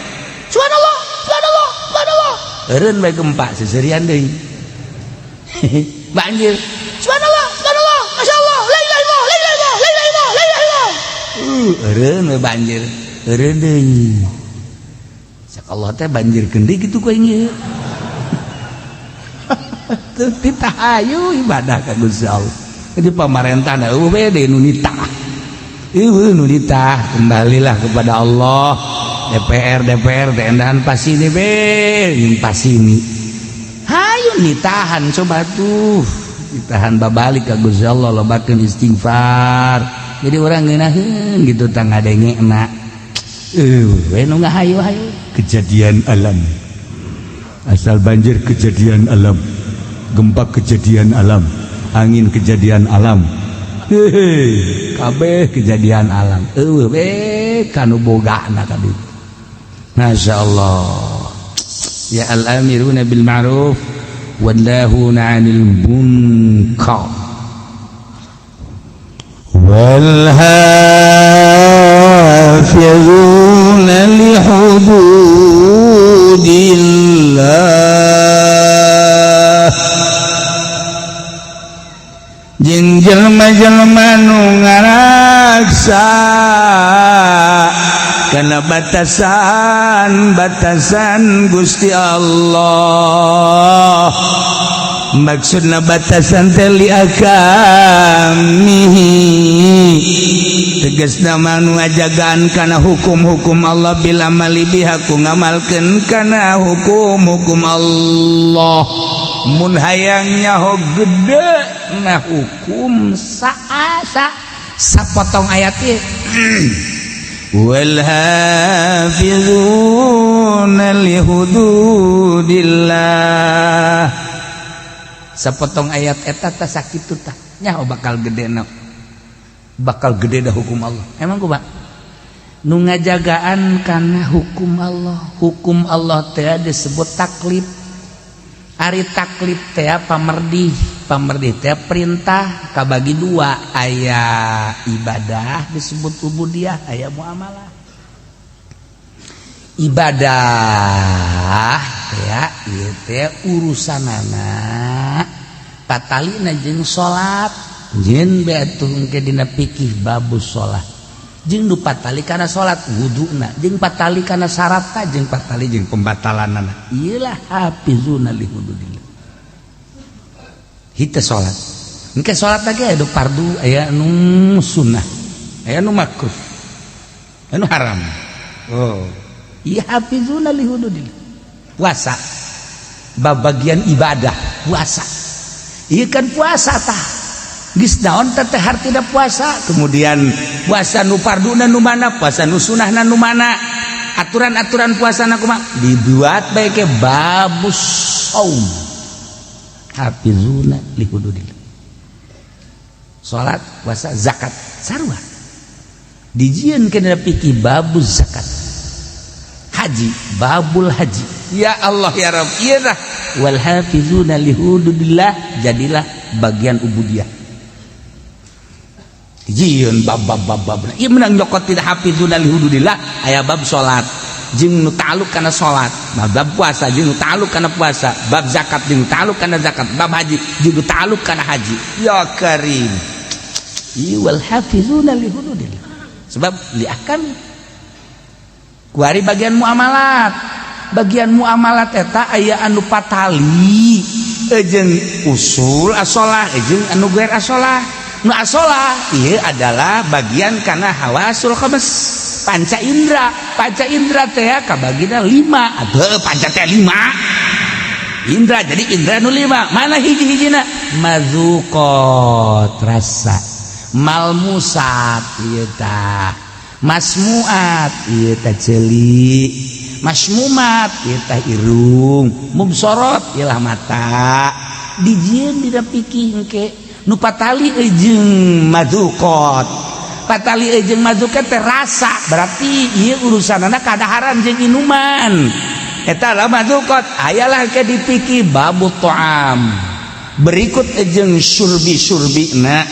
Subhanallah, subhanallah, subhanallah. Eureun bae gempa seserian deui. Banjir. Subhanallah, subhanallah, masyaallah, la ilaha illallah, la ilaha illallah, la ilaha illallah, la ilaha illallah. Eureun we banjir. Eureun deui. Cak Allah teh banjirkeun deui kitu ku aing ieu. Teu ditahayu ibadah ka Gusti Allah. Jadi pamarentah da eueuh we deui nu nitah. Eueuh nu nitah, kembalilah kepada Allah. DPR, DPR teh endahan pasini be, jeung pasini. Hayu nitahan coba tuh. Ditahan babalik ka Gusti Allah, lobakeun istighfar. Jadi orang ngeunaheun gitu tah ngadengena. Eueuh we nu ngahayu-hayu. Kejadian alam. Asal banjir kejadian alam, gempa kejadian alam, angin kejadian alam. Hehe, kabeh kejadian alam. Eueuh we kanu bogana ka ditu. Masya Allah. Ya, al-amiruna bil ma'ruf wan nahuna 'anil munkar. والحافظون لحدود الله, jeung jelma-jelma nu ngaraksa kana batasan-batasan Gusti Allah. Maksudna batasan teh li ahkamihi, tegasna mah nu ngajagaan kana hukum-hukum Allah, bil amali biha, ku ngamalkeun kana hukum-hukum Allah. Mun hayang nyaho gede na hukum, saasa sapotong ayat ieu, wal hafizuna li hududillah. Sapotong ayat eta tah sakitu tah nyaho bakal gede na, bakal gede dah hukum Allah. Emang kumaha nu ngajagaan kana hukum Allah? Hukum Allah teh disebut taklif. Ari taklif teh pamerdih. Pamerdih teh perintah, kabagi dua: aya ibadah disebut ubudiyah, aya muamalah. Ibadah ya ieu teh urusanana patalina jeung salat, jeung be atuh engke dina fikih babus salat, jeung nu patali kana salat wuduna, jeung patali kana syaratna, jeung patali jeung pembatalanana. Ieu lah hafizuna li hududillah. Hita salat engke, salat lagi aya nu fardu, aya nu sunnah, aya nu makruh, aya nu haram. Oh iya, hafizuna li hududillah. Puasa, bab bagian ibadah puasa. Iya kan, puasa tah geus naon teh teh hartina puasa? Kemudian puasa nu farduna nu mana, puasa nu sunahna nu mana, aturan-aturan puasa na kumaha, dibuat bae ke babus saum, hafizuna li hududillah. Salat, puasa, zakat sarua dijieun kana fikih babuz zakat. Haji, babul haji. Ya Allah ya Rabb, ieu lah wal hafizuna li hududillah, jadilah bagian ubudiyah. Dijieun bab bab bab bab. Ieu menang nyokot tidak hafizuna li hududillah, aya bab salat jeung nu ta'alluq kana salat, bab puasa jeung nu ta'alluq kana puasa, bab zakat jeung nu ta'alluq kana zakat, bab haji jeung nu ta'alluq kana haji. Ya Karim. Ieu wal hafizuna li hududillah, sebab li ahkami. Kuari bagian muamalat. Bagian muamalat eta aya anu patali jeung usul asolah jeung anu gair asolah. Nu asolah ieu adalah bagian kana hawasul khams, panca indra. Panca indra teh kabagina lima. Aduh, panca teh lima indra. Jadi indra nu lima mana hiji-hijina? Mazukot, rasa, malmusat ieu tah, masmuat ieu tah ceuli, masmumat ieu tah irung, mubsorot ieu mata. Dijieun dina fikih engke nu patali jeung mazukot. Patali jeung mazukot teh rasa, berarti ieu urusanana kadaharan jeung inuman, eta lah mazukot. Ayalah ke dipikir babu to'am, berikut jeung surbi surbina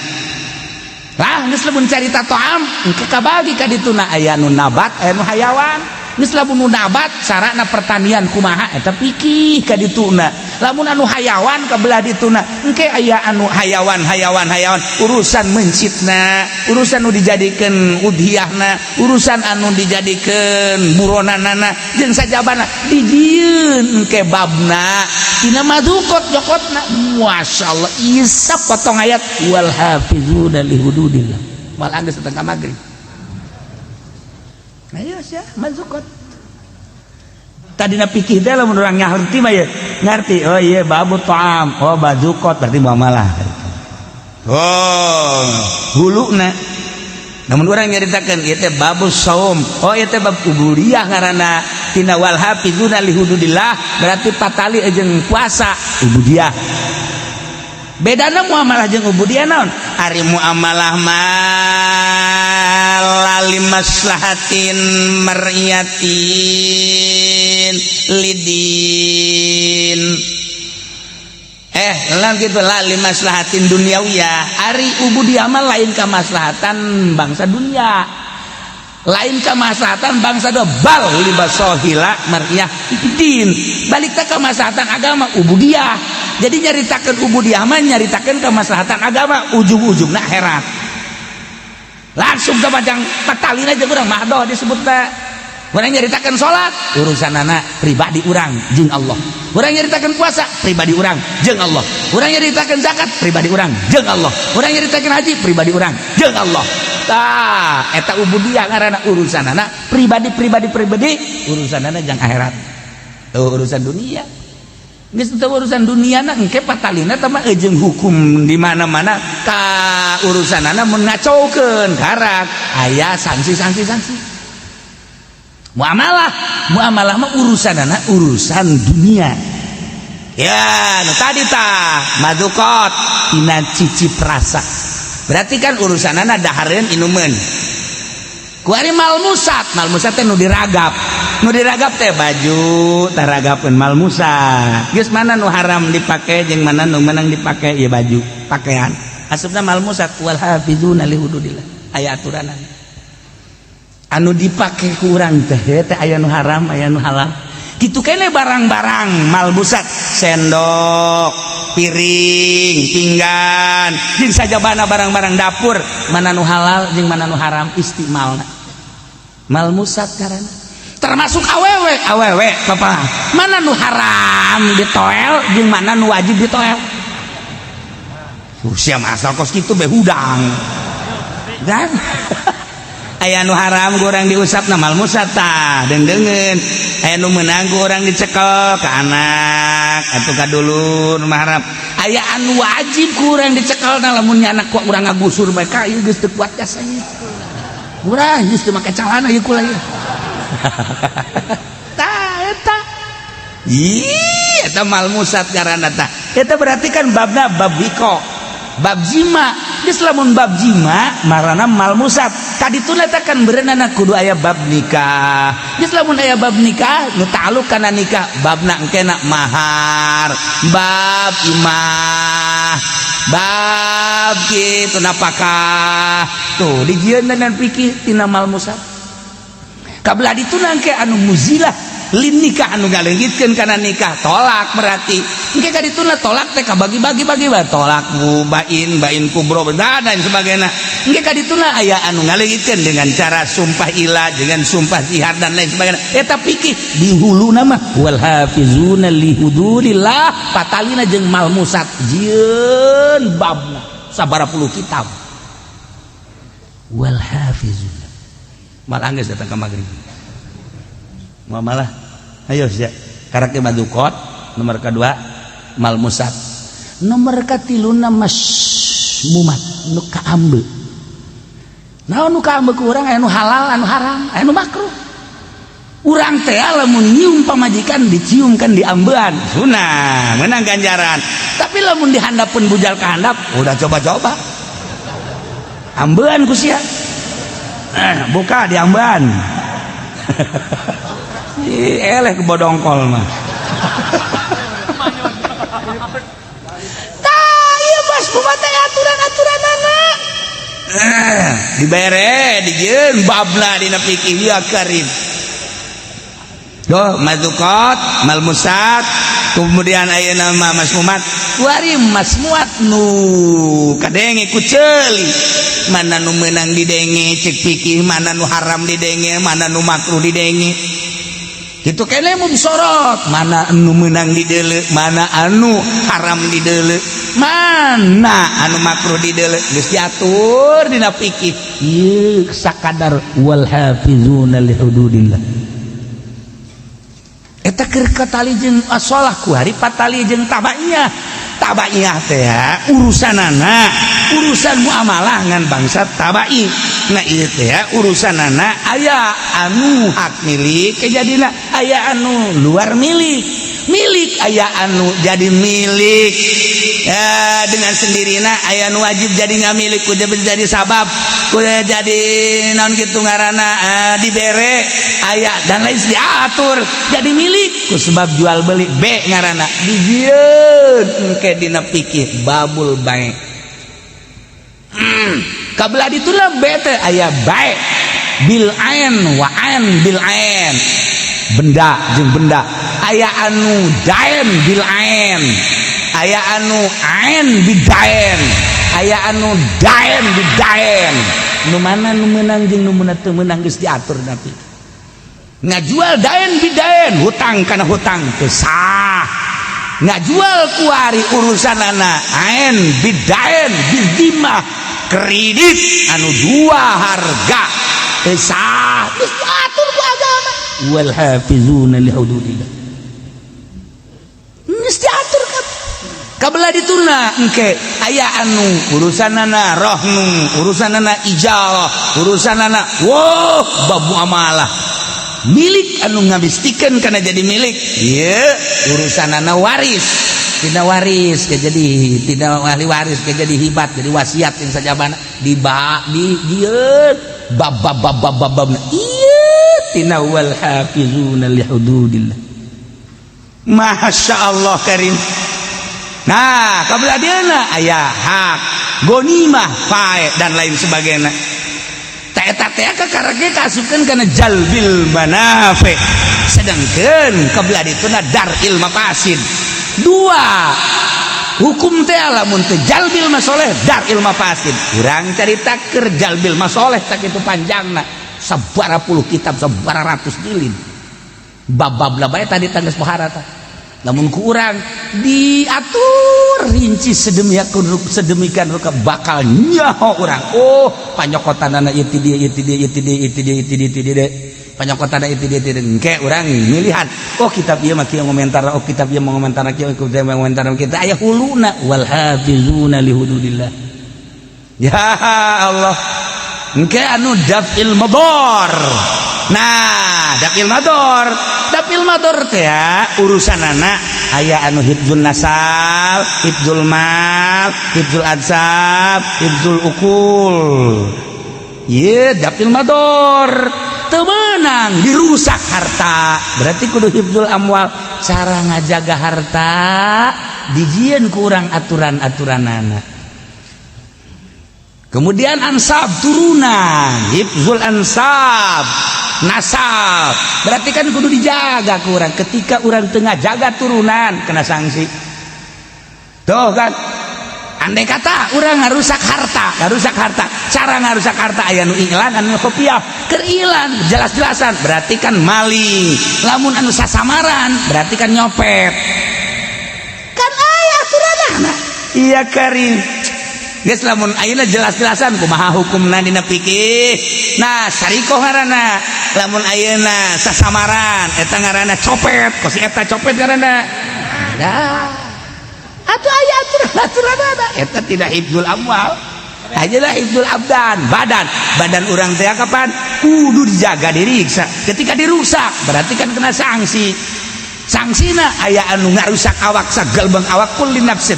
lah. Geus lamun carita to'am engke kabagi ka dituna, aya nu nabat, aya nu hayawan. Geus lamun nu nabat carana pertanian kumaha, eta pikih ka dituna. Lamun anu hayawan ka belah dituna engke aya anu hayawan hayawan hayawan, urusan mencitna, urusan nu dijadikeun udhiyahna, urusan anu dijadikeun buronanana jeung sajabana, dijieun engke babna tina madukot jokotna. Masyaallah, isap potong ayat wal hafizuna li hududillah, malah geus datang ka magrib. Ayo sia mazukot. Tadina pikir teh lamun urang ngarti mah ya ngarti, oh iya, babu ta'am, oh bazukot, berarti muamalah. Oh, huluna. Namun orang nyaritakeun ieu teh babus saum, oh ieu teh bab ubudiyah ngaranna, tina wal hafizuna li hududillah, berarti patali jeung puasa, ubudiyah. Bedana muamalah jeung ubudiyah naon? Ari muamalah mah lali maslahatin mar'iyatin lidin, lah gitu lah, li maslahatin duniawiyah. Ari ubudiyah mah lain kemaslahatan bangsa dunia, lain kemaslahatan bangsa do, bal libasohila mar'iyah din, balik teh kemaslahatan agama ubudiyah. Jadi nyaritakeun ubudiyah mah nyaritakeun kemaslahatan agama, ujung-ujungna akhirat. Langsung ke macam patalin aja kurang mahdoh disebutna. Urang nyaritakeun salat, urusanana pribadi urang jeung Allah. Urang nyaritakeun puasa, pribadi urang jeung Allah. Urang nyaritakeun zakat, pribadi urang jeung Allah. Urang nyaritakeun haji, pribadi urang jeung Allah. Tah, eta ubudiyah ngaranna, urusanana pribadi, pribadi, pribadi, urusanana jang akhirat. Oh, urusan dunia. Geus teu urusan dunia na engke patalina teh mah jeung hukum di mana-mana ka urusanana mun ngacaukeun karak aya sanksi-sanksi sanksi. Muamalah, muamalah mah urusanana urusan dunia. Ya, nu tadi tah madukot tina cicip rasa. Berarti kan urusanana dahareun, inumeun. Kuari malmusat, malmusat teh nu diragap. Nu diragap teh baju, taragapeun malmusat. Geus mana nu haram dipake jeung mana nu menang dipake ya baju, pakaian. Asupna malmusat wal hafizuna li hududillah. Aya aturanana. Anu dipake ku urang teh teh aya nu haram, aya nu halal. Kitu kene barang-barang malmusat, sendok, piring, pinggan, jeung sajabana barang-barang dapur, mana nu halal jeung mana nu haram istimalna. Malmusat karena termasuk awewe, awewe papa, mana nu haram ditoel jeung mana nu wajib ditoel. Usia asal kos kitu be hudang. Dan aya nu haram ku urang diusap na malmusat tah deung-deungeun. Aya nu meunang ku urang dicekel ka anak atau ka dulur mahram. Aya anu wajib ku urang dicekel na lamun anak ku urang ngagusur bae ka ieu geus teu kuat jasa ieu. Urang geus teu make calana ieu kula ieu. Tah eta. Ih, eta malmusat ngaranna tah. Eta berarti kan babna bab wiko, bab jima. Geus lamun bab jima marana malmusat. Kadituna teh kan berenana kudu aya bab nikah. Geus lamun aya bab nikah nu ta'alluq kana nikah, babna engkena mahar, bab imah, bab kitu napakah. Tuh dijieun dan fikih tina malmusat. Kabelah dituna engke anu muzilah lin nikah, anu ngaleungitkeun kana nikah, tolak. Berarti engke ka dituna tolak teh kabagi-bagi bagi bae, tolak bain, bain kubro dan lain sebagainya. Engke ka dituna aya anu ngaleungitkeun dengan cara sumpah ila, dengan sumpah zihar dan lain sebagainya. Eta fikih di huluna mah wal hafizuna li hududillah, patalina jeung malmusat, jieun babna sabaraha puluh kitab wal hafizuna. Malah geus datang ka magrib. Muamalah, ayo sia karakter madukot nomor kedua, malmusat nomor katiluna, masmumat nu kaambe. Naon nu kaambe ku urang? Aya nu halal, anu haram, aya nu makruh. Urang teh lamun nyium pamajikan, dicium kan diambean sunah, menang ganjaran. Tapi lamun dihandapun bujal ka handap, udah coba-coba ambean ku sia, buka diambean. Ih, eleh kebodongkol mah. Tah, ieu bos kumaha teh aturan-aturanana. Dibere dijieun babna dina fikih ya karim. Tuh, madukot, malmusat, kemudian ayeuna mah masmumat. Kuari masmuat nu kadenge ku ceuli. Mana nu meunang didenge cek fikih, mana nu haram didenge, mana nu makruh didenge. Gitu kene mubsorot, mana anu meunang dideuleu, mana anu haram dideuleu, mana anu makruh dideuleu, geus diatur dina fikih. Ieu sakadar wal hafizuna li hududillah. Eta keur katali jeung asolah kuari patali jeung tabaiyah. Tabaiyah teh urusanana urusan muamalah ngan bangsa tabai. Nah, ieu teh urusanana aya anu hak milik kejadina, aya anu luar milik milik, aya anu jadi milik ya dengan sendirinya, aya anu wajib jadi nggak milik kudu jadi sabab, kudu jadi naon kitu ngaranna, dibere aya dan lain diatur jadi milik ku sebab jual beli B ngaranna, dijieun engke dina fikih babul bai. Kabelah dituna B teh aya bai bil ain wa ain bil ain, benda jeung benda, aya anu dain bil ain, aya anu ain bidain, aya anu dain bidain. Nu mana nu meunang jeung nu teu meunang geus diatur. Tapi Ngajual dain bidain, hutang kana hutang, teu sah. Ngajual kuari urusanana ain bidain bidimah, kredit anu dua harga, teu sah. Geus diatur ku agama. Wal hafizuna li hududillah, geus diatur kan. Kabelah dituna engke aya anu urusanana rohnu, urusanana ijarah, urusanana wow, bab muamalah milik anu ngabistikeun kana jadi milik. Ieu urusanana waris, tidak waris ke jadi tidak ahli waris ke jadi hibat, jadi wasiat yang sajabana di ba di dieu bab bab bab bab bab bab. Ieu tina wal hafizuna li hududillah. Masya Allah karim. Nah, kabelah dieuna aya hak gonimah, fae, dan lain sebagainya. Ta eta teh kakara ge kaasupkeun kana jalbil manafi, sedangkan kabelah dituna dar'il mafasid. Dua hukum teh, lamun teu jalbil masoleh, dar'il mafasid. Urang carita keur jalbil masoleh tak itu panjangna, sabara puluh kitab, sabara ratus jilid, bab-bab lah bae tadi tangges pohara tah. Namun kurang diatur rinci sedemikian sedemikian rupa, bakal nyaho urang. Oh, panyokotanana ieu ti dieu, ieu ti dieu, ieu ti dieu, ieu ti dieu, ieu ti dieu, ti dieu, panyokotanana ieu ti dieu, ti dieu. Engke urang milihan, oh, kitab ieu mah kieu ngomentar, oh, kitab ieu mah ngomentar kieu, kitab ieu mah ngomentar kieu. Aya huluna wal hafizuna li hududillah. Ya Allah, engke anu daf'il madar. Nah, daf'il madar, daf'il madar teh urusanana aya anu hifdzul nasab, hifdzul mal, hifdzul ansab, hifdzul ukul. Ye, daf'il madar, teu meunang dirusak harta, berarti kudu hifdzul amwal. Cara ngajaga harta dijieun ku urang aturan-aturanana. Kemudian ansab, turunan, hifzul ansab, nasab, berarti kan kudu dijaga ku urang. Ketika urang tengah jaga turunan, kena sanksi tuh kan. Andai kata urang ngarusak harta, ngarusak harta, cara ngarusak harta aya nu iklan, anu kopiah. Keur ilan jelas-jelasan berarti kan maling, lamun anu sasamaran berarti kan nyopet kan. Aya aturanana. Iya karim. Geus, lamun ayeuna jelas-jelasan kumaha hukumna dina fikih? Nah, sarikoh ngaranna. Lamun ayeuna sasamaran, eta ngaranna copet, kos eta copet ngaranna. Dah. Atuh aya aturan-aturanana. Eta tidak hifdzul amwal. Ajalah hifdzul abdan, badan. Badan urang teh kapan kudu dijaga, diriksa. Ketika dirusak berarti kan kena sanksi. Sanksina aya anu ngarusak awak sagalbang awak, kulli nafsin,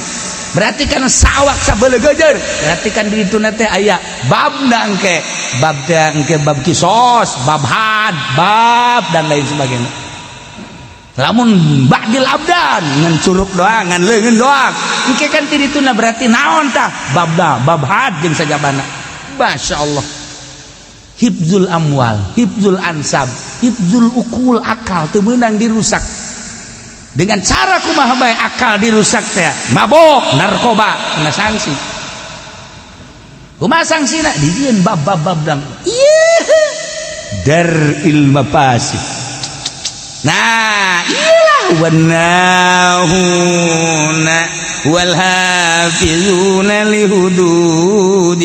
berarti kan sawak sabelegejer, berarti kan di itu teh aya bab engke, bab teh engke bab kisos, bab had, bab dan lain sebagainya. Lamun ba'dil abdan ngan curug doang, ngan leungeun doang, engke kan ti dituna berarti naon tah babda, bab had jeung sajabana. Masya Allah, hifdzul amwal, hifdzul ansab, hifdzul ukul, akal teu meunang dirusak. Dengan cara kumaha bae akal dirusak teh? Mabok, narkoba, kena sanksi. Kumaha sanksina? Dijieun bab bab bab dang. Ieu dar'il mafasid. Nah, iyalah wanahuna wal hafizuna li hududillah,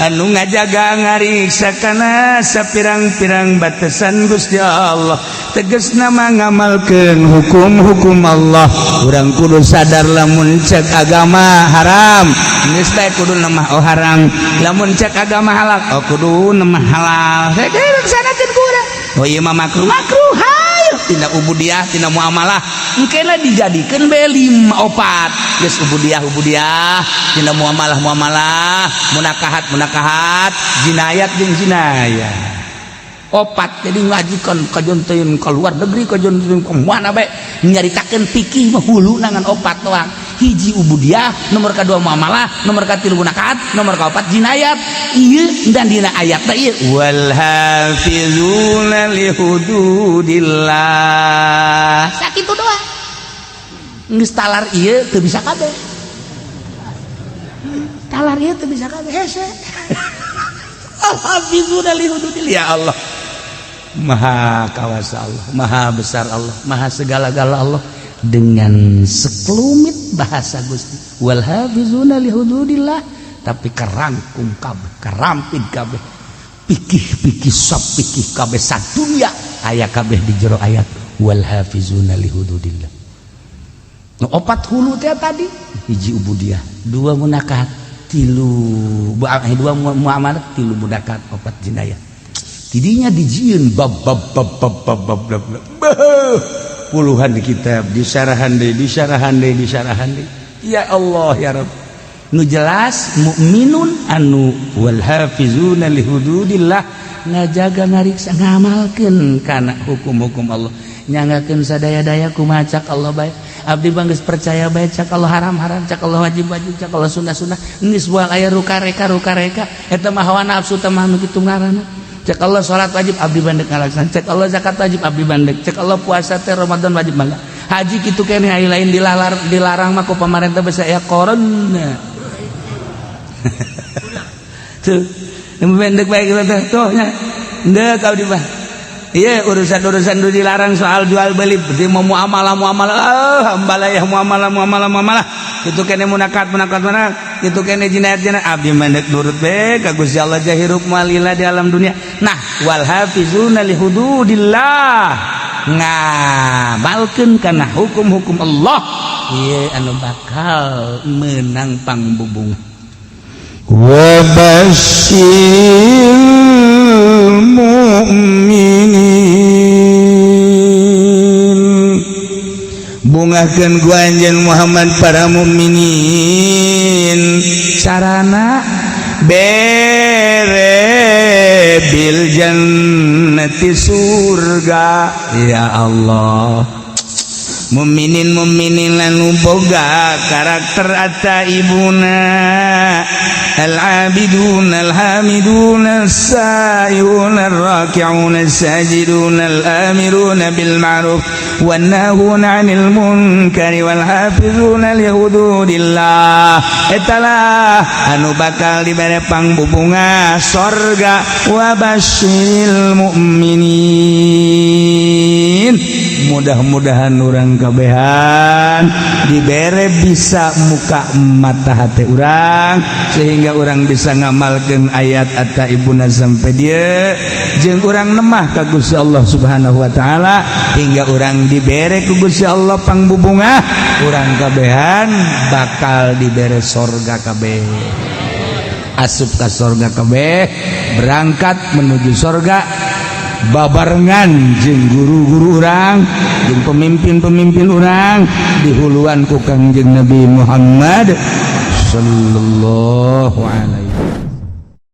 anu ngajaga ngariksa kana sapirang-pirang batasan Gusti Allah, tegas nama ngamalkeun hukum-hukum Allah. Urang kudu sadar, lamun cek agama haram, geus bae kudu nama oh haram, lamun cek agama halal, oh kudu nama halal. Laksanakeun ku urang. Oh, ieu mah makruh, makruh, hayu tina ubudiah, tina muamalah. Engkena dijadikeun be lima opat geus: ubudiah ubudiah, tina muamalah muamalah, munakahat munakahat, jinayat jeung jinayat, opat. Jadi ngajikan kajon teuing ke luar negeri, kajon teuing ke mana bae, nyaritakeun fikih mah hulu nangan opat doang: hiji ubudiah, nomor kedua muamalah, nomor katilu munakahat, nomor kaopat jinayat. Ieu dan dina ayat teh ieu wal hafizuna li hududillah, sakitu doang. Geus talar ieu teu bisa kabeh, talar ieu teu bisa kabeh, hese. Al hafizuna li hududillah, ya Allah. Maha kawasa Allah, maha besar Allah, maha segala-gala Allah, dengan sekelumit bahasa Gusti wal hafizuna li hududillah, tapi kerangkum kabeh, kerampit kabeh, pikih-pikih sop pikih kabeh sadunya aya kabeh di jero ayat wal hafizuna li hududillah. Nu opat hulu teh tadi, hiji ubudiyah, dua munakahat, tilu dua muamalah, tilu mudakat, opat jinayah. Tidinya dijieun bab bab bab bab bab bab bab, bab puluhan kitab disyarahan deui, disyarahan deui, disyarahan deui. Ya Allah, ya Rabb, nu jelas mukminun anu wal hafizuna li hududillah, ngajaga, ngariksa, ngamalkeun kana hukum-hukum Allah, nyanggakeun sadaya-daya kumaha cak Allah bae. Abdi mah geus percaya bae, cak Allah haram haram, cak Allah wajib wajib, cak Allah sunnah sunnah, geus moal aya rukareka rukareka. Eta mah hawa nafsu teh mah nu kitu ngaranna. Cek Allah salat wajib, abdi bandek ngalaksan. Cek Allah zakat wajib, abdi bandek. Cek Allah puasa teh Ramadan wajib, bangga. Haji kitu keneh, aya lain dilalar, dilarang mah ku pamarentah bisa aya corona tuh. Pendek baik teh tuh nya, ndek abdi mah. Iya, urusan-urusan itu dilarang soal jual beli, berarti mau muamalah muamalah, ah hambalayah muamalah muamalah muamalah itu kene munakat munakat mana itu kene jinayat jinayat, abdi mandek nurut be ka Gusti Allah, jahirup malila di alam dunia. Nah, wal hafizuna li hududillah, ngamalkeun kana hukum-hukum Allah, ieu anu bakal menang pangbubung. Wa basyiril mu'minin, bungahkeun ku anjeun Muhammad para mukminin, Carana bere bil jannati surga. Ya Allah. Mukminin mukminin anu boga karakter at-taibuna al-abidun al-hamidun as-saihun ar-raki'un as-sajidun al-amiruna bil ma'ruf wan nahuna 'anil munkari wal hafizuna li hududillah, etalah anu bakal dibere pangbubunga sorga. Wa basyiril mu'minin, mudah-mudahan urang kabehan dibere bisa muka mata hati urang sehingga urang bisa ngamalkan ayat at-taibuna sampai dia jeung urang nemah ka Gusti Allah Subhanahu wa taala hingga urang dibere ku Gusti Allah pangbubunga, urang kabehan bakal dibere sorga kabeh, asup ka sorga kabeh, berangkat menuju sorga babarengan jeung guru-guru urang jeung pemimpin-pemimpin urang dihuluan ku Kangjeng Nabi Muhammad sallallahu alaihi.